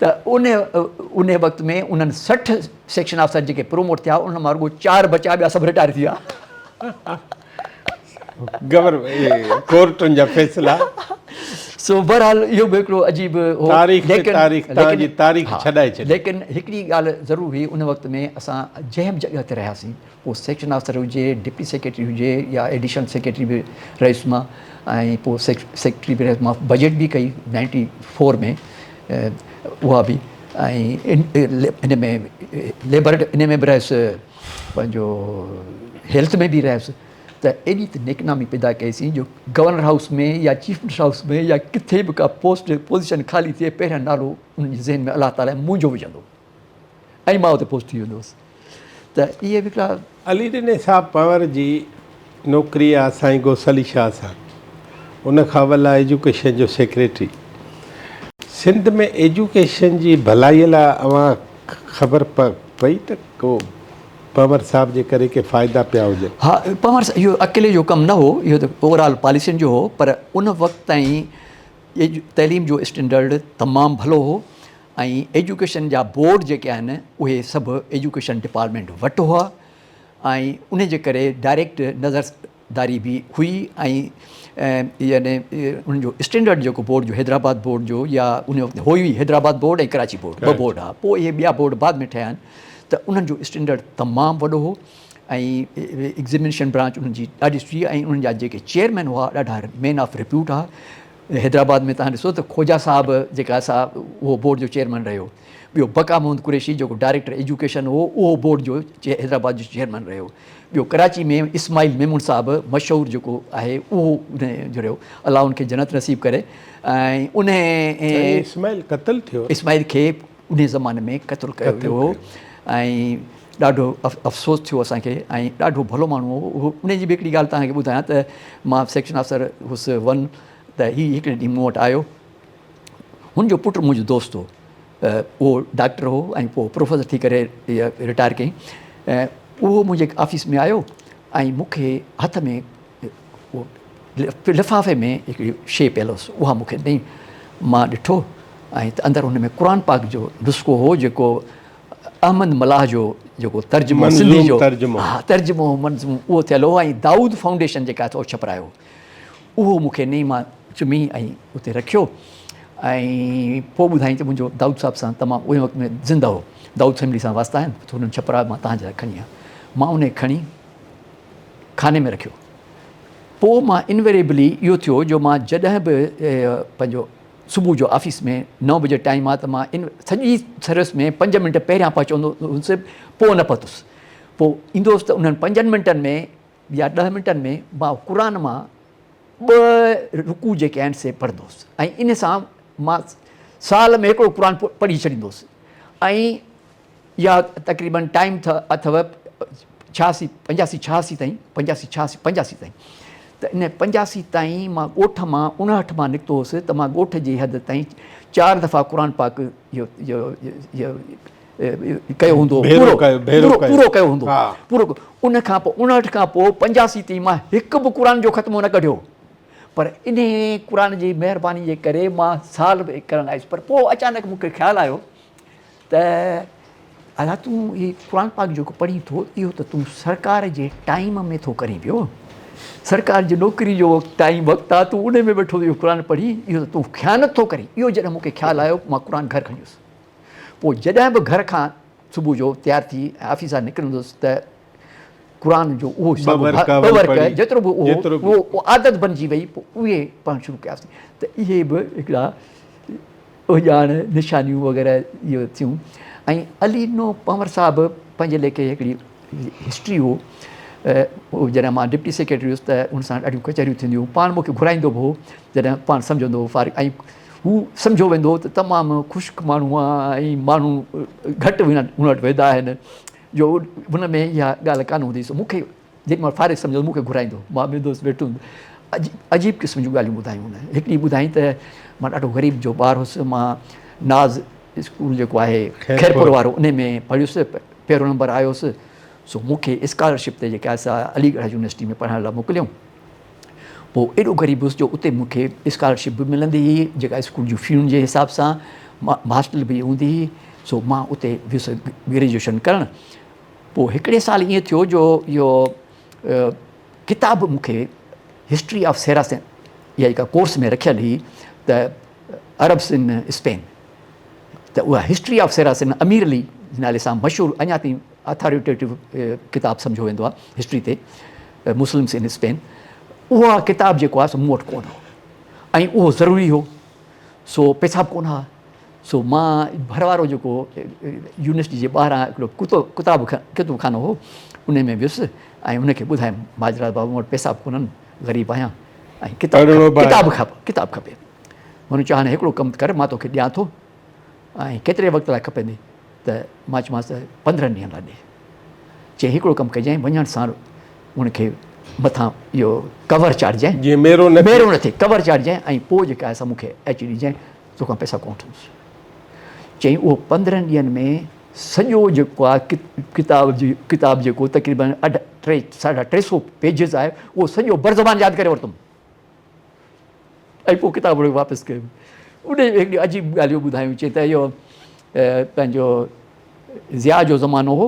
ته ان ان وقت ۾ انهن 60 سيڪشن آفيسر جيڪي پروموٽ ٿيا انهن مان رڳو چار بچا ٻيا سڀ رٽائر ٿي ويا. گور ڪورٽن جا فيصلا. سو بهرحال اهو به هڪڙو عجيب هو. تاريخ تي تاريخ توهان جي تاريخ ڇڏائي ڇڏي. ليڪن هڪڙي ڳالهه ضرور هئي ان وقت ۾ اسان جنهن به جڳهه تي رهياسين پوء سيڪشن آفيسر هجي، ڊپٽي سيڪريٽري هجي يا ايڊيشنل سيڪريٽري به رهيس مان ۽ پوء سيڪريٽري به رهيس مان بجيٽ به ڪئي نائنٽي فور ۾ اها به ۽ ان ۾ ليبر ان ۾ به رهيس پنهنجو هيلٿ ۾ به رهيس ته ايڏي ته نيڪنامي پيدا ڪئيسين جو گورنر هائوس ۾ يا چيف منسٽر هائوس ۾ يا ڪٿي به ڪا پوسٽ پوزيشن خالي ٿئي پهريان نالو انهن جي ذهن ۾ الله تعاليٰ منهنجو وجهندو ۽ مان اتي پوسٽ ٿي ويندو هوس ته اهي به هڪڙا. علي ڏني صاحب پنهور جي نوڪري آ سائين غوث علي شاهه سان ان کان اول آ ايجوڪيشن جو سيڪريٽري. سنڌ ۾ ايجوڪيشن جي ڀلائي لاء اوهان خبر پئي ته ڪو پنهور صاحب جي ڪري ڪي فائدا پيا هجن. ها پنهور صاحب اهو اڪيلي جو ڪم نه هو اهو ته اوور آل پاليسين جو هو پر ان وقت تائين تعليم جو اسٽينڊرڊ تمام ڀلو هو ۽ ايجوڪيشن جا بورڊ جيڪي آهن اهي سڀ ايجوڪيشن ڊپارٽمينٽ وٽ هئا ۽ ان جي ڪري ڊائريڪٽ نظرداري به هئي ۽ يعني ان جو اسٽينڊرڊ جيڪو بورڊ جو حيدرآباد بورڊ جو يا ان وقت هو ئي حيدرآباد بورڊ ۽ ڪراچي بورڊ ٻه بورڊ هئا پوء اهي ٻيا بورڊ بعد ۾ ٺهيا آهن ته انهن جو اسٽينڊرڊ تمام وڏو هو ۽ ايگزمينيشن برانچ انهن جي ڏاڍي سٺي ۽ انهن جا جيڪي چيئرمين هئا ڏاڍا مين آف ريپيوٽ هئا. حيدرآباد ۾ توهان ڏسو ته خوجا صاحب جيڪا سا اهو بورڊ جو چيئرمين رهيو. ٻيو بقا محمد قريشي جيڪو ڊائريڪٽر ايجوڪيشن هو اهو بورڊ جو حيدرآباد جو چيئرمين رهيو. ٻيو ڪراچي ۾ اسماعيل ميمڻ صاحب مشهور جيڪو آهي اهو ان جو رهيو. الله ان کي جنت نصيب ڪري ۽ ان سائين اسماعيل قتل ٿيو. اسماعيل کي انهي زماني ۾ قتل ڪيو ويو هو ۽ ڏاڍو افسوس ٿيو اسان کي ۽ ڏاڍو ڀلو ماڻهو هو. انهي جي به هڪڙي ڳالهه توهان کي ٻڌايان ته مان سيڪشن آفيسر هوس ون ته هي هڪڙي ڏينهن مون وٽ آيو. هن جو پٽ منهنجو دوست هو. اهو ڊاڪٽر هو ۽ پوء پروفيسر ٿي ڪري رٽائر ڪيائين. اهو منهنجي آفيس ۾ آيو ۽ مون کي هٿ ۾ اهو لفافي ۾ هڪڙي شيء پيل هيس اها مون کي ڏني. مان ڏٺو ۽ ته اندر هن ۾ قرآن پاڪ جو نسخو هو جيڪو احمد ملاح جو جيڪو ترجمو سنڌي جو ها ترجمو منظوم اهو ٿيل هو ۽ دائود فائونڊيشن جيڪا اهو ڇپرايو اهو مون کي ڏني. مان چمي ۽ اتي رکيو ۽ پوء ٻڌائين ته منهنجو دائود صاحب سان تمام ان وقت ۾ زنده هو دائود فيملي سان واسطا آهن ته هنن ڇپرايو مان تهان جي لاء کڻي آيان. مان ان کي کڻي خاني ۾ رکيو. پوء مان انويريبلي اهو ٿيو جو مان جڏهن به پنهنجو صبح جو آفيس ۾ نو بجي ٽائيم آ ته مان ان سڄي سروس ۾ پنج منٽ پهريان پهچندو هوس پوء نه پهتس. پوء ايندو هوس ته انهن پنجن منٽن ۾ يا ڏهه منٽن ۾ مان قرآن مان ٻه رڪوع جيڪي آهن سي پڙهندو هوس ۽ ان سان مان سال ۾ هڪڙو قرآن پڙهي ڇڏيندو هوس ۽ اها تقريبن ٽائيم اٿو ڇهاسي پنجاسي ڇهاسي تائين پنجاسي ڇهاسي پنجاسي تائين ته ان پنجاسي تائين مان ڳوٺ مان اڻهٺ مان نڪتو هوس ته مان ڳوٺ جي حد تائين چار دفعا قرآن پاڪ اهو ڪيو هوندو پورو پورو ڪيو هوندو پورو ان کان پوء اڻهٺ کان پوء پنجاسي تائين مان هڪ به قرآن جو ختمو نه ڪڍيو پر انهي قرآن جي مهرباني جي ڪري مان سال به ڪرڻ آيس پر پوء اچانڪ مون کي خيال آيو ته ادا تون هي قرآن پاڪ جيڪو پڙهين ٿو اهو ته تون سرڪار جي ٽائيم ۾ ٿو ڪرين پيو سرڪار جي نوڪري جو ٽائيم وقت آ تون ان ۾ ويٺو اهو قرآن پڙهين اهو ته تون خيانت ٿو ڪرين اهو جڏهن مون کي خيال آيو مان قرآن گهر کڻي ويس پوء جڏهن به گهر کان صبح جو تيار ٿي آفيس کان نڪرندس ته قرآن جو اهو ٻه ورق جيترو به اهو اهو عادت بنجي وئي پوء اهي پڙهڻ شروع ڪياسين ته اهي به هڪڙا اهڃاڻ، نشانيون وغيره اهي ٿيون ۽ علي ڏنو پنهور صاحب پنهنجي ليکي هڪڙي هسٽري هو جڏهن مان ڊپٽي سيڪريٽري هيس ته ان سان ڏاڍيون ڪچهريون ٿينديون هيون پاڻ مون کي گهرائيندو به هو جڏهن پاڻ سمجهندو هو فارغ ۽ هو سمجهيو ويندو هو ته تمام خشڪ ماڻهو آهي ۽ ماڻهو گهٽ هن وٽ ويندا آهن جو هن ۾ اها ڳالهه ڪانه هوندي هئي سو مون کي جيڏي مهل فارغ سمجهندو مون کي گهرائيندو مان ويندو هوس ويٺو هوندو عجيب قسم جون ڳالهيون ٻڌايون هن هڪ ڏينهن ٻڌائين ته مان ڏاڍو غريب جو ٻار هوس مان ناز اسڪول جيڪو آهي خيرپور وارو ان ۾ پڙهيس پهريون نمبر آيو هوس سو مون کي اسڪالرشپ تي جيڪا سا علي ڳڙهه يونيورسٽي ۾ پڙهڻ لاء موڪليائون پوء ايڏو غريب هوس جو اتي مون کي اسڪالرشپ به ملندي هئي جيڪا اسڪول جون فيون جي حساب سان هاسٽل به هوندي هئي سو مان اتي ويس گريجوئيشن ڪرڻ پوء هڪڙي سال ائين ٿيو جو اهو ڪتاب مون کي هسٽري آف سيراسين اها جيڪا ڪورس ۾ رکيل هئي ته عربس ان اسپين ته اها هسٽري آف سيراسين امير علي جي نالي سان مشهور اڃا تائين اٿاريٽيٽو ڪتاب سمجهيو ويندو آهي هسٽري تي مسلمس ان اسپين اها ڪتاب جيڪو آهي سو مون وٽ ڪونه هو ۽ اهو ضروري هو سو پئسا به ڪونه هئا سو مان ڀر وارو جيڪو يونيورسٽي جي ٻاهران هڪڙو ڪتو ڪتاب ڪتب خانو هو ان ۾ ويس ۽ ان کي ٻڌايم ماجرا بابا مون وٽ پئسا به ڪونهن غريب آهيان ۽ ڪتاب ڪتاب کپي ڪتاب کپي هن چيو هاڻي هڪڙو ڪم ڪر مان توکي ڏيان ٿو ۽ ڪيتري وقت لاء کپندي ته مان چيومانس ته پندرهن ڏينهن لاء ڏي. چيائين هڪڙو ڪم ڪجانء وڃڻ سان ان کي مٿان اهو ڪور چاڙهجانء جيئن ميرو نه ٿئي. ميرو نه ٿئي ڪور چاڙهجانء ۽ پوء جيڪا آهي سا مون کي اچي ڏجانء توکان پئسا ڪونه وٺندس. چيائين اهو پندرهن ڏينهن ۾ سڄو جيڪو آهي ڪتاب جي ڪتاب جيڪو تقريبن اڍ ٽي ساڍا ٽي سو پيجز آهي اهو سڄو برزبان ياد ڪري ورتم. ۽ پوء ڪتاب وڙهي واپس ڪيم. انهيء ۾ هڪڙيون عجيب ڳالهيون ٻڌايون، چي ته اهو پنهنجو ضياء جو زمانو هو،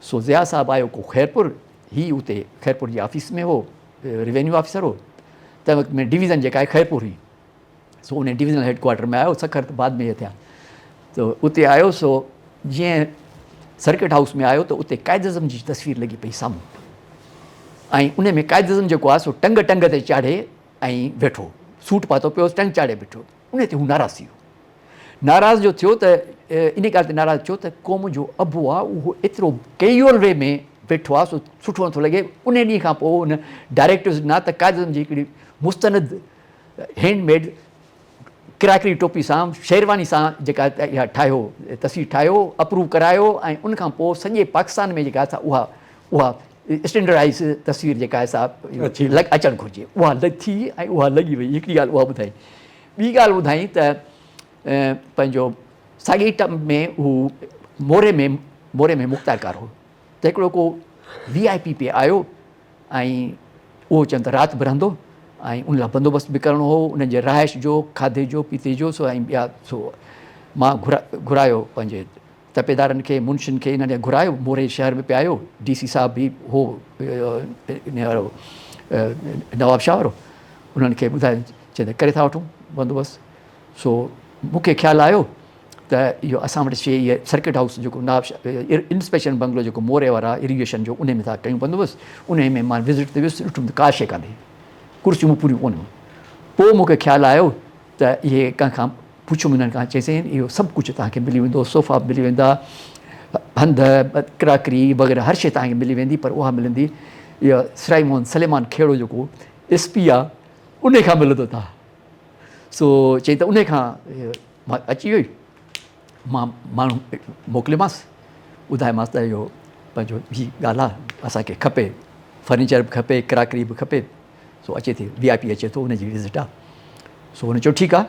سو ضياء صاحب آيو ڪو خيرپور، هي اتي خيرپور جي آفيس ۾ هو، روينيو آفيسر هو، تنهن وقت ۾ ڊويزن جيڪا آهي خيرپور هئي، سو انهيء ڊويزنل هيڊ ڪوارٽر ۾ آيو، سکر ته بعد ۾ اهي ٿيا، ته اتي آيو سو جيئن سرڪٽ هائوس ۾ آيو ته اتي قائد اعظم جي تصوير لڳي پئي سامهون ۽ ان ۾ قائد اعظم جيڪو آهي سو ٽنگ ٽنگ تي چاڙهي ۽ ويٺو سوٽ پاتو پيو هوس، ٽنگ چاڙهي بيٺو. ان تي هو ناراض ٿي ويو. ناراض جو ٿيو ته ان ڳالهه تي ناراض ٿيو ته قوم جو ابو آ اهو ايترو ڪيجوئل وي ۾ ويٺو آ سو سٺو نٿو لڳي. ان ڏينهن کان پوء هن ڊائريڪٽوز ڏنا ته قائد اعظم جي هڪڙي مستند هينڊ ميڊ ڪراڪري ٽوپي سان شيرواني سان جيڪا اها ٺاهيو تصوير ٺاهيو اپروو ڪرايو ۽ ان کان پوء سڄي پاڪستان ۾ جيڪا سا اها اها اسٽينڊرڊائز تصوير جيڪا آهي سا اچڻ گهرجي اها ٿي ۽ اها لڳي وئي. هڪڙي ڳالهه اها ٻڌائي. ٻي ڳالهه ٻڌائين ته پنهنجو ساڳئي ٽرم ۾ هو موري ۾ موري ۾ مختيارڪار هو ته هڪڙو ڪو وي آء پي پي آيو ۽ اهو چون ته رات به رهندو ۽ ان لاء بندوبست به ڪرڻو هو انهن جي رهائش جو کاڌي جو پيتي جو سو ۽ ٻيا سو مان گهرايو پنهنجي تپيدارن کي منشين کي انهن کي گهرايو موري شهر ۾ پيايو ڊي سي صاحب به هو ان وارو نواب شاهه وارو انهن کي ٻڌايو چي ته ڪري ٿا وٺون بندوبست سو مون کي خيال آيو ته اهو اسان وٽ شي اهي سرڪٽ هائوس جيڪو نواب شاهه انسپيڪشن بنگلو جيڪو موري وارا اريگيشن جو ان ۾ ٿا ڪيون بندوبست ان ۾ مان وزٽ تي ويس ڏٺم ته ڪا شي ڪانهي ڪرسيون به پوريون ڪونه هيون پوء مون کي خيال آيو ته اهي ڪنهن کان پڇيم انهن کان چيسين اهو سڀ ڪجهه توهان کي ملي ويندو صوفا به ملي ويندا هنڌ ڪراڪري وغيره هر شي توهان کي ملي ويندي پر اها ملندي اها سرائي محمد سليمان کهڙو جيڪو ايس پي آ ان کان ملندو توهان سو چئي ته ان کان مان اچي وئي مان ماڻهو موڪليومانس ٻڌايومانس ته اهو پنهنجو هي ڳالهه آ اسان کي کپي فرنيچر به کپي ڪراڪري به کپي سو اچي ٿي وي آء پي اچي ٿو ان جي وزٽ آ سو هن چيو ٺيڪ آ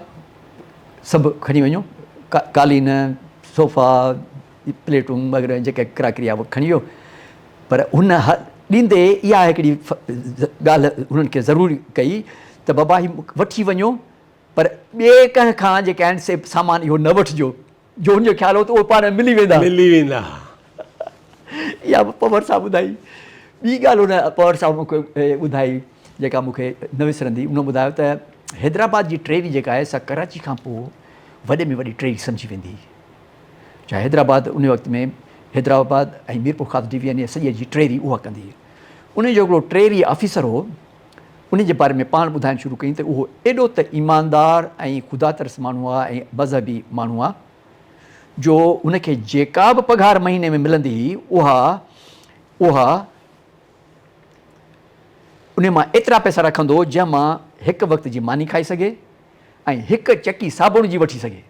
سڀ کڻي وڃو قالين صوفا پليٽون وغيره جيڪي ڪراڪري آ کڻي ويو پر هن ڏيندي اها هڪڙي ڳالهه هنن کي ضرور ڪئي ته بابا هي وٺي وڃو پر ٻئي ڪنهن کان جيڪي آهن سي سامان اهو نه وٺجو جو هن جو خيال هو ته اهي پاڻ ملي ويندا. ملي ويندا. اها به پنهور صاحب ٻڌائي. ٻي ڳالهه هن پنهور صاحب مون کي ٻڌائي جيڪا مون کي نه وسرندي. هن ٻڌايو ته حيدرآباد جي ٽريري جيڪا آهي سا ڪراچي کان پوء وڏي ۾ وڏي ٽريري سمجهي ويندي هئي. ڇا حيدرآباد ان وقت ۾ حيدرآباد ۽ ميرپورخاص ڊويزن سڄي جي ٽريري اها ڪندي هئي. ان جو هڪڙو ٽريري آفيسر هو ان جي باري ۾ پاڻ ٻڌائڻ شروع ڪيائين ته اهو ايڏو ته ايماندار ۽ خدا ترس ماڻهو آهي ۽ مذهبي ماڻهو آهي جو هن کي جيڪا به پگهار مهيني ۾ ملندي هئي اها اها ان مان ايترا پئسا رکندو هو جنهن مان هڪ وقت جي ماني کائي سگهي ۽ هڪ چڪي صابڻ جي وٺي سگهي.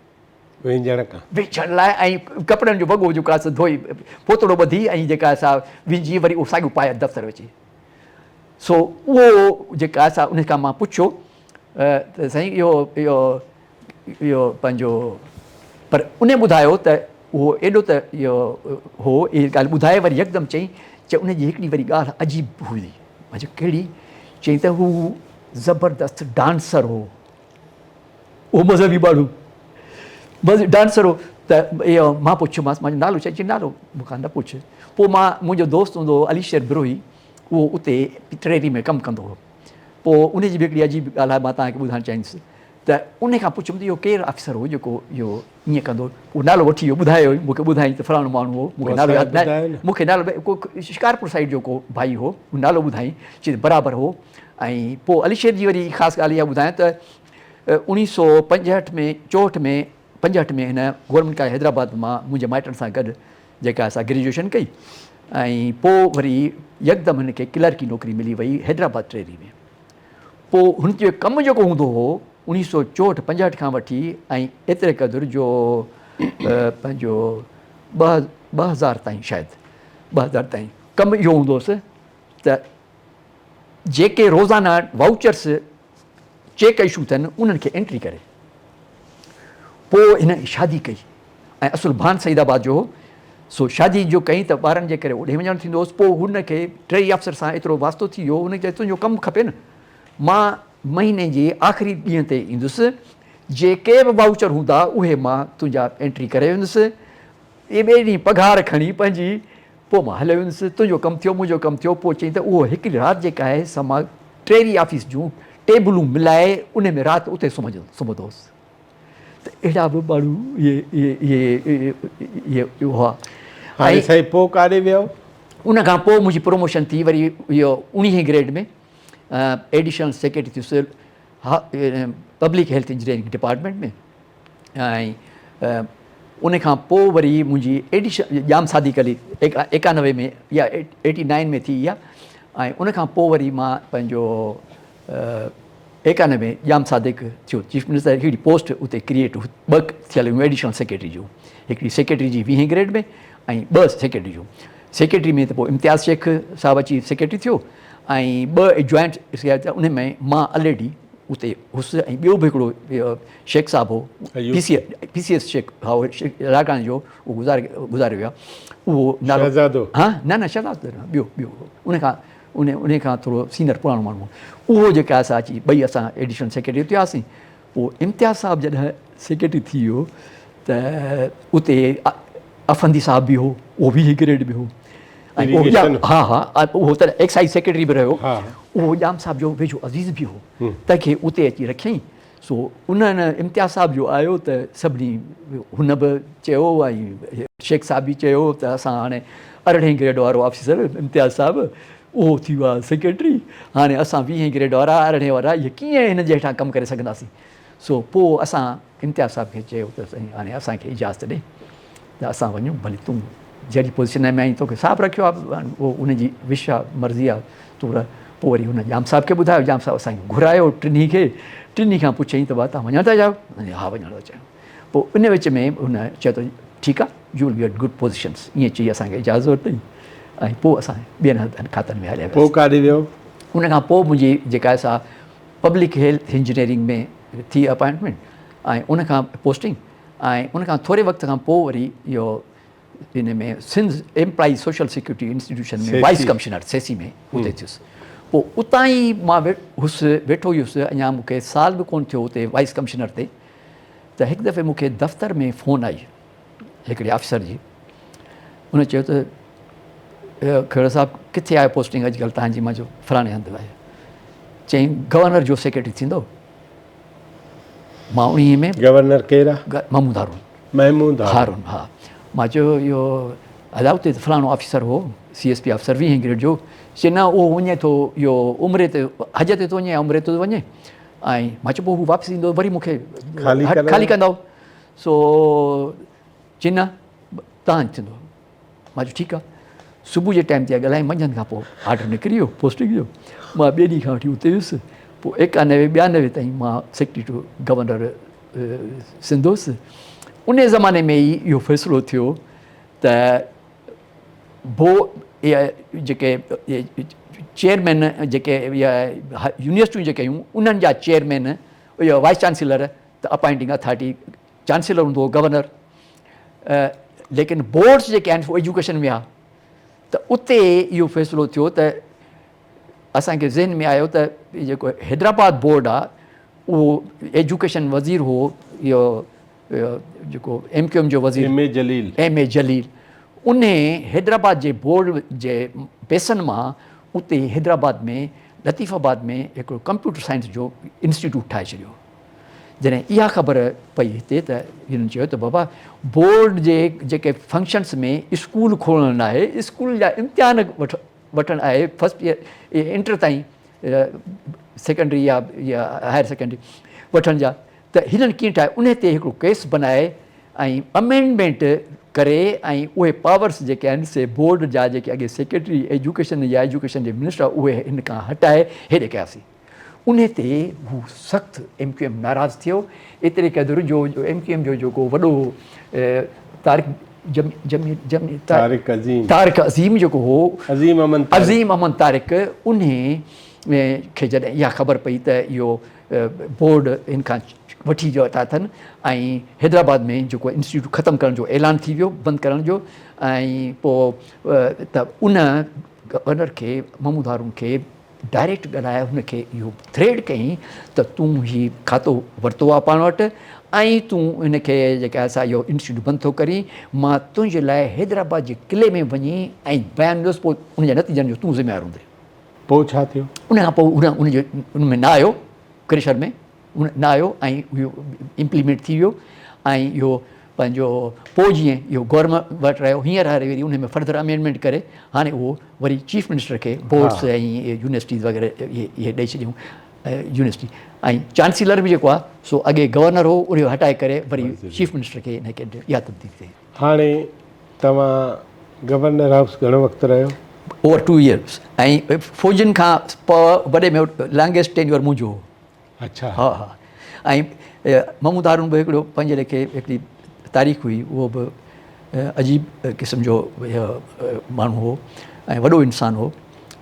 وهنجڻ کان. وهنجڻ لاء ۽ ڪپڙن جو وڳو جيڪو آهي سو ڌوئي پوتڙو ٻڌي ۽ جيڪا آهي سا وهنجي وري اهو ساڳيو پائي دفتر اچي. سو اهو جيڪا آهي سا ان کان مان پڇيو ته سائين اهو اهو اهو پنهنجو پر ان ٻڌايو ته اهو ايڏو ته اهو هو اهي ڳالهه ٻڌائي وري يڪدم چئي چي ان جي هڪڙي وري ڳالهه عجيب هئي. مان چيو ڪهڙي؟ چئي ته هو زبردست ڊانسر هو. اهو مذهبي ماڻهو بس ڊانسر هو ته اهو مان پڇيومانس مان نالو ڇا؟ چي نالو مون کان نه پڇ. پوء مان منهنجو دوست هوندو هو علي شير بروهي اهو اتي ٽريري ۾ ڪم ڪندو هو. پوء ان جي به هڪڙي عجيب ڳالهه آهي مان توهان کي ٻڌائڻ چاهيندس ته ان کان پڇيم ته اهو ڪير آفيسر هو جيڪو اهو ائين ڪندو هو. اهو نالو وٺي ويو ٻڌايو مون کي ٻڌائين ته فلاڻو ماڻهو هو مون کي نالو ياد ناهي مون کي نالو ڪو شڪارپور سائيڊ جو ڪو ڀائي هو اهو نالو ٻڌائين چي برابر هو ۽ پوء علي شير جي وري خاص ڳالهه اها ٻڌايان ته اوڻيهه سو پنجهٺ ۾ چوهٺ ۾ پنجهٺ ۾ هن گورنمينٽ ڪاليج حيدرآباد مان منهنجي مائٽن سان گڏ جيڪا سا گريجوئيشن ڪئي ۽ پوء وري يڪدم هن کي ڪلرڪي نوڪري ملي وئي حيدرآباد ٽريري ۾ پوء هن جو ڪم جيڪو هوندو هو اوڻيهه سو چوهٺ پنجهٺ کان وٺي ۽ ايتري قدر جو پنهنجو 2000 تائين شايد 2000 تائين ڪم اهو هوندو هوس ته جيڪي روزانه وائوچرس چيڪ اشو ٿين انهن کي انٽري ڪري پوء هن شادي ڪئي ۽ اصل ڀان سعيد آباد جو هو سو شادي جو ڪئي ته ٻارن جي ڪري اوڏي وڃڻ ٿيندو هوس پوء هن کي ٽريري آفيسر سان ايترو واسطو ٿي ويو هن چيو تنهنجو ڪم کپي نه مان مهيني جي آخري ڏينهن تي ايندس جيڪي به وائوچر هوندا اهي مان تنهنجا انٽري ڪري ويندس اهي ٻئي ڏينهن پگهار کڻي پنهنجي پوء مان هليو ويندس، تنهنجو ڪم ٿيو، منهنجو ڪم ٿيو. پوء چيائين ته اهو هڪڙي رات جيڪا آهي سا مان ٽريري آفيس جون ٽيبلون ملائي انهي ۾ رات اتي سمهندو هوس. ته اهڙا به ماڻهو اهي اهي اهي هئا. هاڻي سائين پوء ڪاڏي ويو؟ ان کان پوء منهنجي پروموشن ٿي وري اهو اوڻيهين گريڊ ۾ ايڊيشنل سيڪريٽري ٿيس. پبلڪ هيلٿ انجنيئرنگ ڊپارٽمينٽ ۾ ۽ ان کان پوء وري منهنجي ايڊيشن ڄام صادق علي 91 ۾ يا 89 ۾ ٿي اها ۽ ان کان پوء وري مان پنهنجو 91 ڄام صادق ٿيو چيف منسٽر، هڪڙي پوسٽ اتي ڪريئيٽ ٻه ٿيل هيون ايڊيشنل سيڪريٽري جون، هڪڙي سيڪريٽري جي 20 گريڊ ۾ ۽ ٻه سيڪريٽري جون. سيڪريٽري ۾ ته پوء امتياز شيخ صاحب اچي سيڪريٽري ٿيو ۽ ٻه جوائنٽ ان ۾ مان الريڊي اتي هوس ۽ ٻيو به هڪڙو شيخ صاحب هو، پي سي پي سي ايس شيخ هو لاڙڪاڻي جو، اهو گذاري گذاري ويو اهو نالو شهزادو، ها نه نه شهزادو نه، ٻيو ٻيو ان کان ان ان کان ٿورو سينئر پراڻو ماڻهو هو، اهو جيڪا اسان اچي ٻئي اسان ايڊيشنل سيڪريٽري ٿياسين. پوء امتياز صاحب جڏهن سيڪريٽري ٿي ويو ته اتي افندي صاحب به هو، اهو 20 گريڊ به هو ۽ ها ها اهو ته ايڪسائيز سيڪريٽري به رهيو، اهو ڄام صاحب جو ويجهو عزيز به هو، تنهن کي اتي اچي رکيائين. سو انهن امتياز صاحب جو آيو ته سڀني هن به چيو ۽ شيخ صاحب به چيو ته اسان هاڻي 18 گريڊ وارو آفيسر امتياز صاحب اهو ٿي ويو آهي سيڪريٽري، هاڻي اسان 20 گريڊ وارا 18 وارا اهي ڪيئن هن جي هيٺان ڪم ڪري سگهنداسين. سو پوء اسان امتياز صاحب کي چيو ته سائين هاڻي اسان کي اجازت ڏي ته اسان وڃون، ڀلي تون جهڙي پوزيشن ۾ آهين توکي صاحب رکيو آهي، اهو ان جي وش آهي، مرضي آهي، تون رهه. پوء وري هن ڄام صاحب کي ٻڌايو، ڄام صاحب اسان کي گهرايو ٽنهي کي، ٽنهي کان پڇيائين ته بابا توهان وڃڻ ٿا چاهيو؟ ها وڃڻ ٿا چاهيون. پوء ان وچ ۾ هن چيو ته ٺيڪ آهي you will be at good positions, ائين چئي اسان کي اجازت ورتائين ۽ پوء اسان ٻين کاتن ۾ هليا وياسين. پوء ڪاڏي ويو؟ ان کان پوء منهنجي جيڪا آهي سا پبلڪ هيلٿ انجنيئرنگ ۾ ٿي اپائنٽمينٽ ۽ ان کان پوسٽنگ ۽ ان کان ٿوري وقت کان پوء وري اهو ان ۾ Sindh employee social security institution ۾ vice commissioner SESSI ۾ اتي ٿيس. پوء اتان ئي مان هوس ويٺو ئي هوس، اڃا مون کي سال به ڪونه ٿيو اتي وائيس ڪمشنر تي، ته هڪ دفعي مون کي دفتر ۾ فون آئي هڪڙي آفيسر جي. ان چيو ته کهڙو صاحب ڪٿي آهي پوسٽنگ اڄڪلهه تهان جي؟ مان چيو فلاڻي هنڌ آهي. چيائين گورنر جو سيڪريٽري ٿيندو؟ مان انهي ۾ گورنر ڪير آ؟ محمود هارون. محمود هارون ها. مان چيو اهو ادا اتي ته فلاڻو آفيسر هو C S P officer 20 grade جو. چي نه اهو وڃي ٿو اهو عمري تي، حج تي ٿو وڃي يا عمري تي ٿو وڃي. ۽ مان چيو پوء هو واپس ايندو وري مون کي خالي ڪندو. سو چي نه تان ٿيندو. مان چيو ٺيڪ آ. صبح جي ٽائيم تي ڳالهائي منجهند کان پوء آرڊر نڪري ويو پوسٽنگ جو. مان ٻئي ڏينهن کان وٺي اتي ويس. پوء 91 92 تائين مان سيڪريٽري ٽو گورنر سنڌ هوس. ان زماني ۾ ئي اهو فيصلو ٿيو ته بو جيڪي چيئرمين جيڪي يونيورسٽيون جيڪي هيون انهن جا چيئرمين يا وائيس چانسيلر ته اپائنٽنگ اٿارٽي چانسيلر هوندو هو گورنر، ليڪن بورڊس جيڪي آهن سو ايجوڪيشن ۾ آ. ته اتي اهو فيصلو ٿيو ته اسان کي ذهن ۾ آيو ته جيڪو حيدرآباد بورڊ آ اهو ايجوڪيشن وزير هو اهو جيڪو ايم ڪيو ايم جو وزير M A Jaleel, M A Jaleel, ان حيدرآباد جي بورڊ جي پئسن مان اتي حيدرآباد ۾ لطيف آباد ۾ هڪڙو ڪمپيوٽر سائنس جو انسٽيٽيوٽ ٺاهي ڇڏيو. جڏهن اها خبر پئي هتي ته هنن چيو ته بابا بورڊ جي جيڪي فنڪشنس ۾ اسڪول کولڻ ناهي، اسڪول جا امتحان وٺڻ آهي، فرسٽ ايئر انٽر تائين سيڪنڊري يا هائر سيڪنڊري وٺڻ جا، ته هنن ڪيئن ٺاهيو. انهي تي هڪڙو ڪيس بنائي ۽ امينڊمينٽ ڪري ۽ اهي پاورس جيڪي آهن سي بورڊ جا جيڪي اڳي سيڪريٽري ايجوڪيشن يا ايجوڪيشن جي منسٽر اهي هن کان هٽائي هيڏي ڪياسين. انهي تي هو سخت ايم ڪيو ايم ناراض ٿيو، ايتري قدر جو ايم ڪيو ايم جو جيڪو وڏو طارق طارق عظيم طارق عظيم جيڪو هو، عظيم احمد طارق، عظيم احمد طارق، انهي کي جڏهن اها خبر پئي ته اهو بورڊ هن کان وٺي ويو اٿن ۽ حيدرآباد ۾ جيڪو انسٽيٽيوٽ ختم ڪرڻ جو اعلان ٿي ويو، بند ڪرڻ جو، ۽ پوء ته ان گورنر کي محمود هارون کي ڊائريڪٽ ڳالهائي هن کي اهو ٿريڊ ڪيائين ته تون هي کاتو ورتو آهي پاڻ وٽ ۽ تون هن کي جيڪا آهي سا اهو انسٽيٽيوٽ بند ٿو ڪرين، مان تنهنجي لاء حيدرآباد جي قلعي ۾ وڃي ۽ بيان ڏيندس، پوء ان جي نتيجن جو تون ذميوار هوندين. پوء ڇا ٿيو؟ ان کان پوء هن ان جي ان ۾ نه آيو، ڪريشر ۾ نه آيو ۽ اهو امپليمينٽ ٿي ويو ۽ اهو پنهنجو پوء جيئن اهو گورنمينٽ وٽ رهيو، هينئر هاري وري ان ۾ فردر امينڊمينٽ ڪري هاڻي اهو وري چيف منسٽر کي بورڊس ۽ يونيورسٽيز وغيره اهي ڏئي ڇڏيون يونيورسٽي ۽ چانسيلر به جيڪو آهي سو اڳي گورنر هو ان کي هٽائي ڪري وري چيف منسٽر کي ان کي اها تبديلي ٿي. هاڻي توهان گورنر هائوس گهڻو وقت رهيو؟ اوور ٽو يئرس ۽ فوجين کان پوء وڏي ۾ لانگيسٽ ٽينيور منهنجو هو. اڇا. ها ها ۽ محمود هارون به هڪڙو پنهنجي ليکي هڪڙي تاريخ هئي اهو به عجيب قسم جو ماڻهو هو ۽ وڏو انسان هو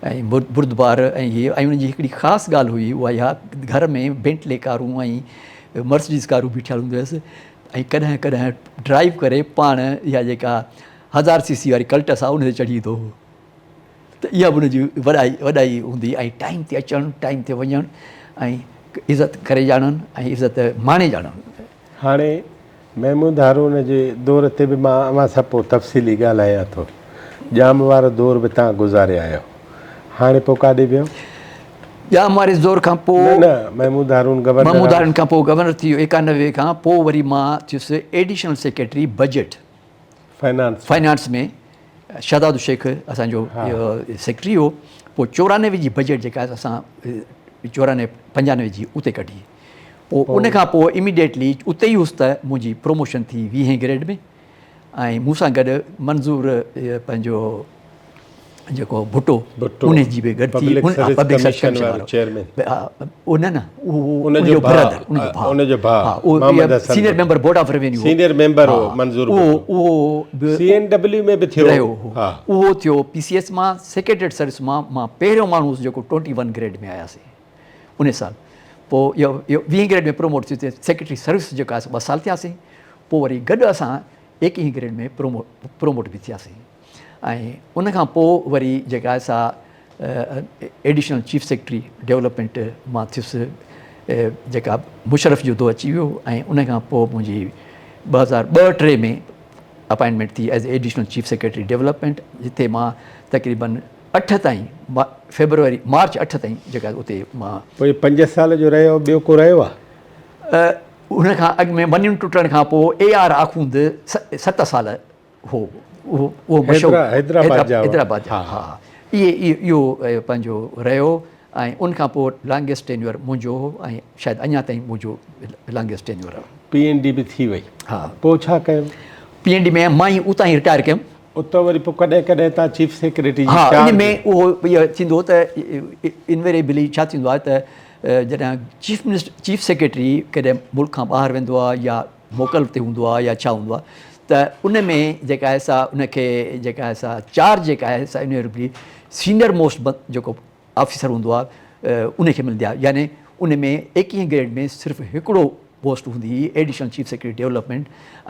۽ بردبار ۽ هي ۽ ان جي هڪڙي خاص ڳالهه هئي اها اها گهر ۾ بينٽلي ڪارون ۽ مرسڊيز ڪارون بيٺل هونديون هيس ۽ ڪڏهن ڪڏهن ڊرائيو ڪري پاڻ اها جيڪا هزار سي سي واري ڪلٽس آهي ان تي چڙهي ايندو هو ته اها به ان جي وڏائي وڏائي هوندي ۽ ٽائيم تي اچڻ ٽائيم تي وڃڻ ۽ عزت ڪري ڄاڻڻ ۽ عزت ماڻي ڄاڻڻ. هاڻي محمود هارون جي دور تي به مان اوهان سان پوء تفصيلي ڳالهايان ٿو. ڄام وارو دور به توهان گذاري آيو. هاڻي پوء ڪاڏي ويو؟ ڄام واري دور کان پوء. نه نه محمود هارون گورنر محمود هارون کان پوء گورنر ٿي ويو 91 کان پوء وري مان ٿيس additional secretary budget. Finance finance ۾ Shahzado Shaikh اسان جو سيڪريٽري هو پوء 94 جي بجيٽ جيڪا اسان 94 95 جي اتي ڪڍي پوء ان کان پوء اميڊيٽلي اتي ئي هوس ته منهنجي پروموشن ٿي 20 گريڊ ۾ ۽ مون سان گڏ منظور پنهنجو جيڪو ڀٽو ان جي به گڏ ٿي پبلڪ سروس ڪميشن وارو چيئرمين او نه نه اهو ان جو برادر ان جو ڀاء ان جو ڀاء Muhammad Hassan senior member board of revenue senior member هو منظور اهو اهو به سي اين ڊبليو ۾ به ٿيو رهيو هو اهو ٿيو پي سي ايس مان سيڪريٽريٽ سروس مان مان پهريون ماڻهو هوس جيڪو 21 گريڊ ۾ آياسي ان سال پوء اهو 20 گريڊ ۾ پروموٽ ٿيو سيڪريٽري سروس جيڪا ٻه سال ٿياسين پوء وري گڏ اسان 21 گريڊ ۾ پروموٽ به ٿياسين ۽ ان کان پوء وري جيڪا آهي سا ايڊيشنل چيف سيڪريٽري ڊولپمينٽ مان ٿيس جيڪا مشرف جو دور اچي ويو ۽ ان کان پوء منهنجي 2002 ٽي ۾ اپائنٽمينٽ ٿي as additional chief secretary development جتي مان تقريبن اٺ تائين فيبروري مارچ اٺ تائين جيڪا اتي مان پوء پنج سال جو رهيو ٻيو ڪو رهيو آهي؟ ان کان اڳ ۾ ون ٽٽڻ کان پوء اي آر آخوند ست سال هو اهو اهو مشهور حيدرآباد جا حيدرآباد جا ها اهي اهو پنهنجو رهيو ۽ ان کان پوء لانگيسٽ ٽينيور منهنجو هو ۽ شايد اڃا تائين منهنجو لانگيسٽ ٽينيور آهي. پي اين ڊي به ٿي وئي ها پوء ڇا ڪيو؟ پي اين ڊي ۾ مان ئي اتان ئي رٽائر ڪيم. اتان وري پوء ڪڏهن ڪڏهن تان چيف سيڪريٽري جي ها ان ۾ اهو اهو ٿيندو ته انويريبلي ڇا ٿيندو آهي ته جڏهن چيف منسٽر چيف سيڪريٽري ڪڏهن ملڪ کان ٻاهر ويندو آهي يا موڪل تي هوندو آهي يا ڇا هوندو آهي ته ان ۾ جيڪا آهي سا ان کي جيڪا آهي سا چارج جيڪا آهي سا انويريبلي سينئر موسٽ جيڪو آفيسر هوندو آهي ان کي ملندي آهي يعني ان ۾ ايڪيهين گريڊ ۾ صرف هڪڙو پوسٽ هوندي هئي ايڊيشنل چيف سيڪريٽري ڊولپمينٽ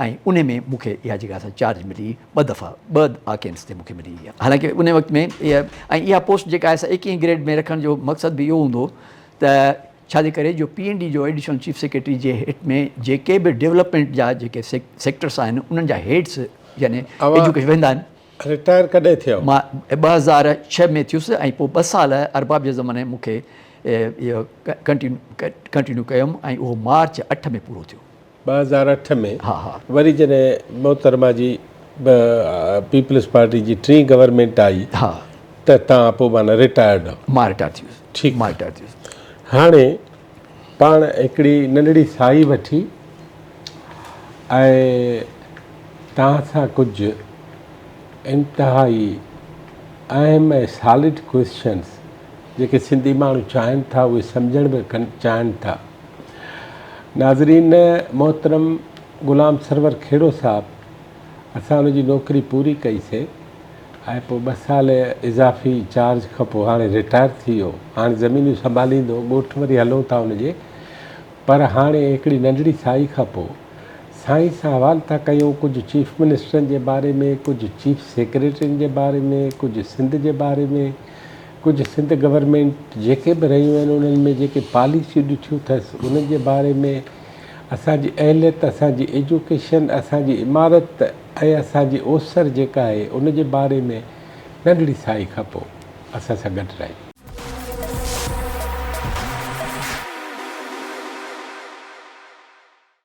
۽ ان ۾ مون کي اها جيڪا سا چارج ملي ٻه دفعا ٻه آڪينس تي مون کي ملي حالانڪه ان وقت ۾ ۽ اها پوسٽ جيڪا آهي سا ايڪيهين گريڊ ۾ رکڻ جو مقصد به اهو هوندو ته ڇا جي ڪري جو پي اين ڊي جو ايڊيشنل چيف سيڪريٽري جي هيٺ ۾ جيڪي به ڊولپمينٽ جا جيڪي سيڪٽرس آهن انهن جا هيڊس يعني ايجوڪيشن ويندا آهن. رٽائر ڪڏهن ٿيا؟ مان 2006 ۾ ٿيس ۽ پوء ٻه سال ارباب جي زماني مون کي اهو ڪنٽينيو ڪيم ۽ اهو مارچ 8 ۾ پورو ٿيو. 2008 ۾ وري جڏهن محترمه جي پيپلز پارٽي جي ٽين گورنمينٽ آئي ته تان پوء معنيٰ رٽائرڊ. مان رٽائر ٿي ويس. ٺيڪ. مان رٽائر ٿي ويس. هاڻي پاڻ هڪڙي ننڍڙي ساهي وٺي ۽ توهان سان ڪجهه انتهائي اهم ۽ سالڊ ڪويسچنس جيڪي سنڌي ماڻهو چاهين ٿا اهي سمجهڻ به چاهين ٿا. ناظرين محترم غلام سرور کهڙو صاحب اسان ان جي نوڪري پوري ڪئي سي ۽ پوء ٻه سال اضافي چارج کان پوء هاڻي رٽائر ٿي ويو. هاڻي زمينون سنڀاليندو، ڳوٺ وري هلون ٿا ان جي. پر هاڻي هڪڙي ننڍڙي سائي کان پوء سائين سان حوال ٿا ڪيون ڪجهه چيف منسٽرن جي باري ۾، ڪجهه چيف سيڪريٽرين جي باري ۾، ڪجهه سنڌ جي باري ۾، ڪجهه سنڌ گورنمينٽ جيڪي به رهيون آهن انهن ۾ جيڪي پاليسيون ڏٺيون اٿس انهن جي باري ۾، اسان جي اهليت، اسان جي ايجوڪيشن، اسان جي عمارت ۽ اسان جي اوسر جيڪا آهي ان جي باري ۾ ننڍڙي سائي کان پوء اسان سان گڏ رهجو.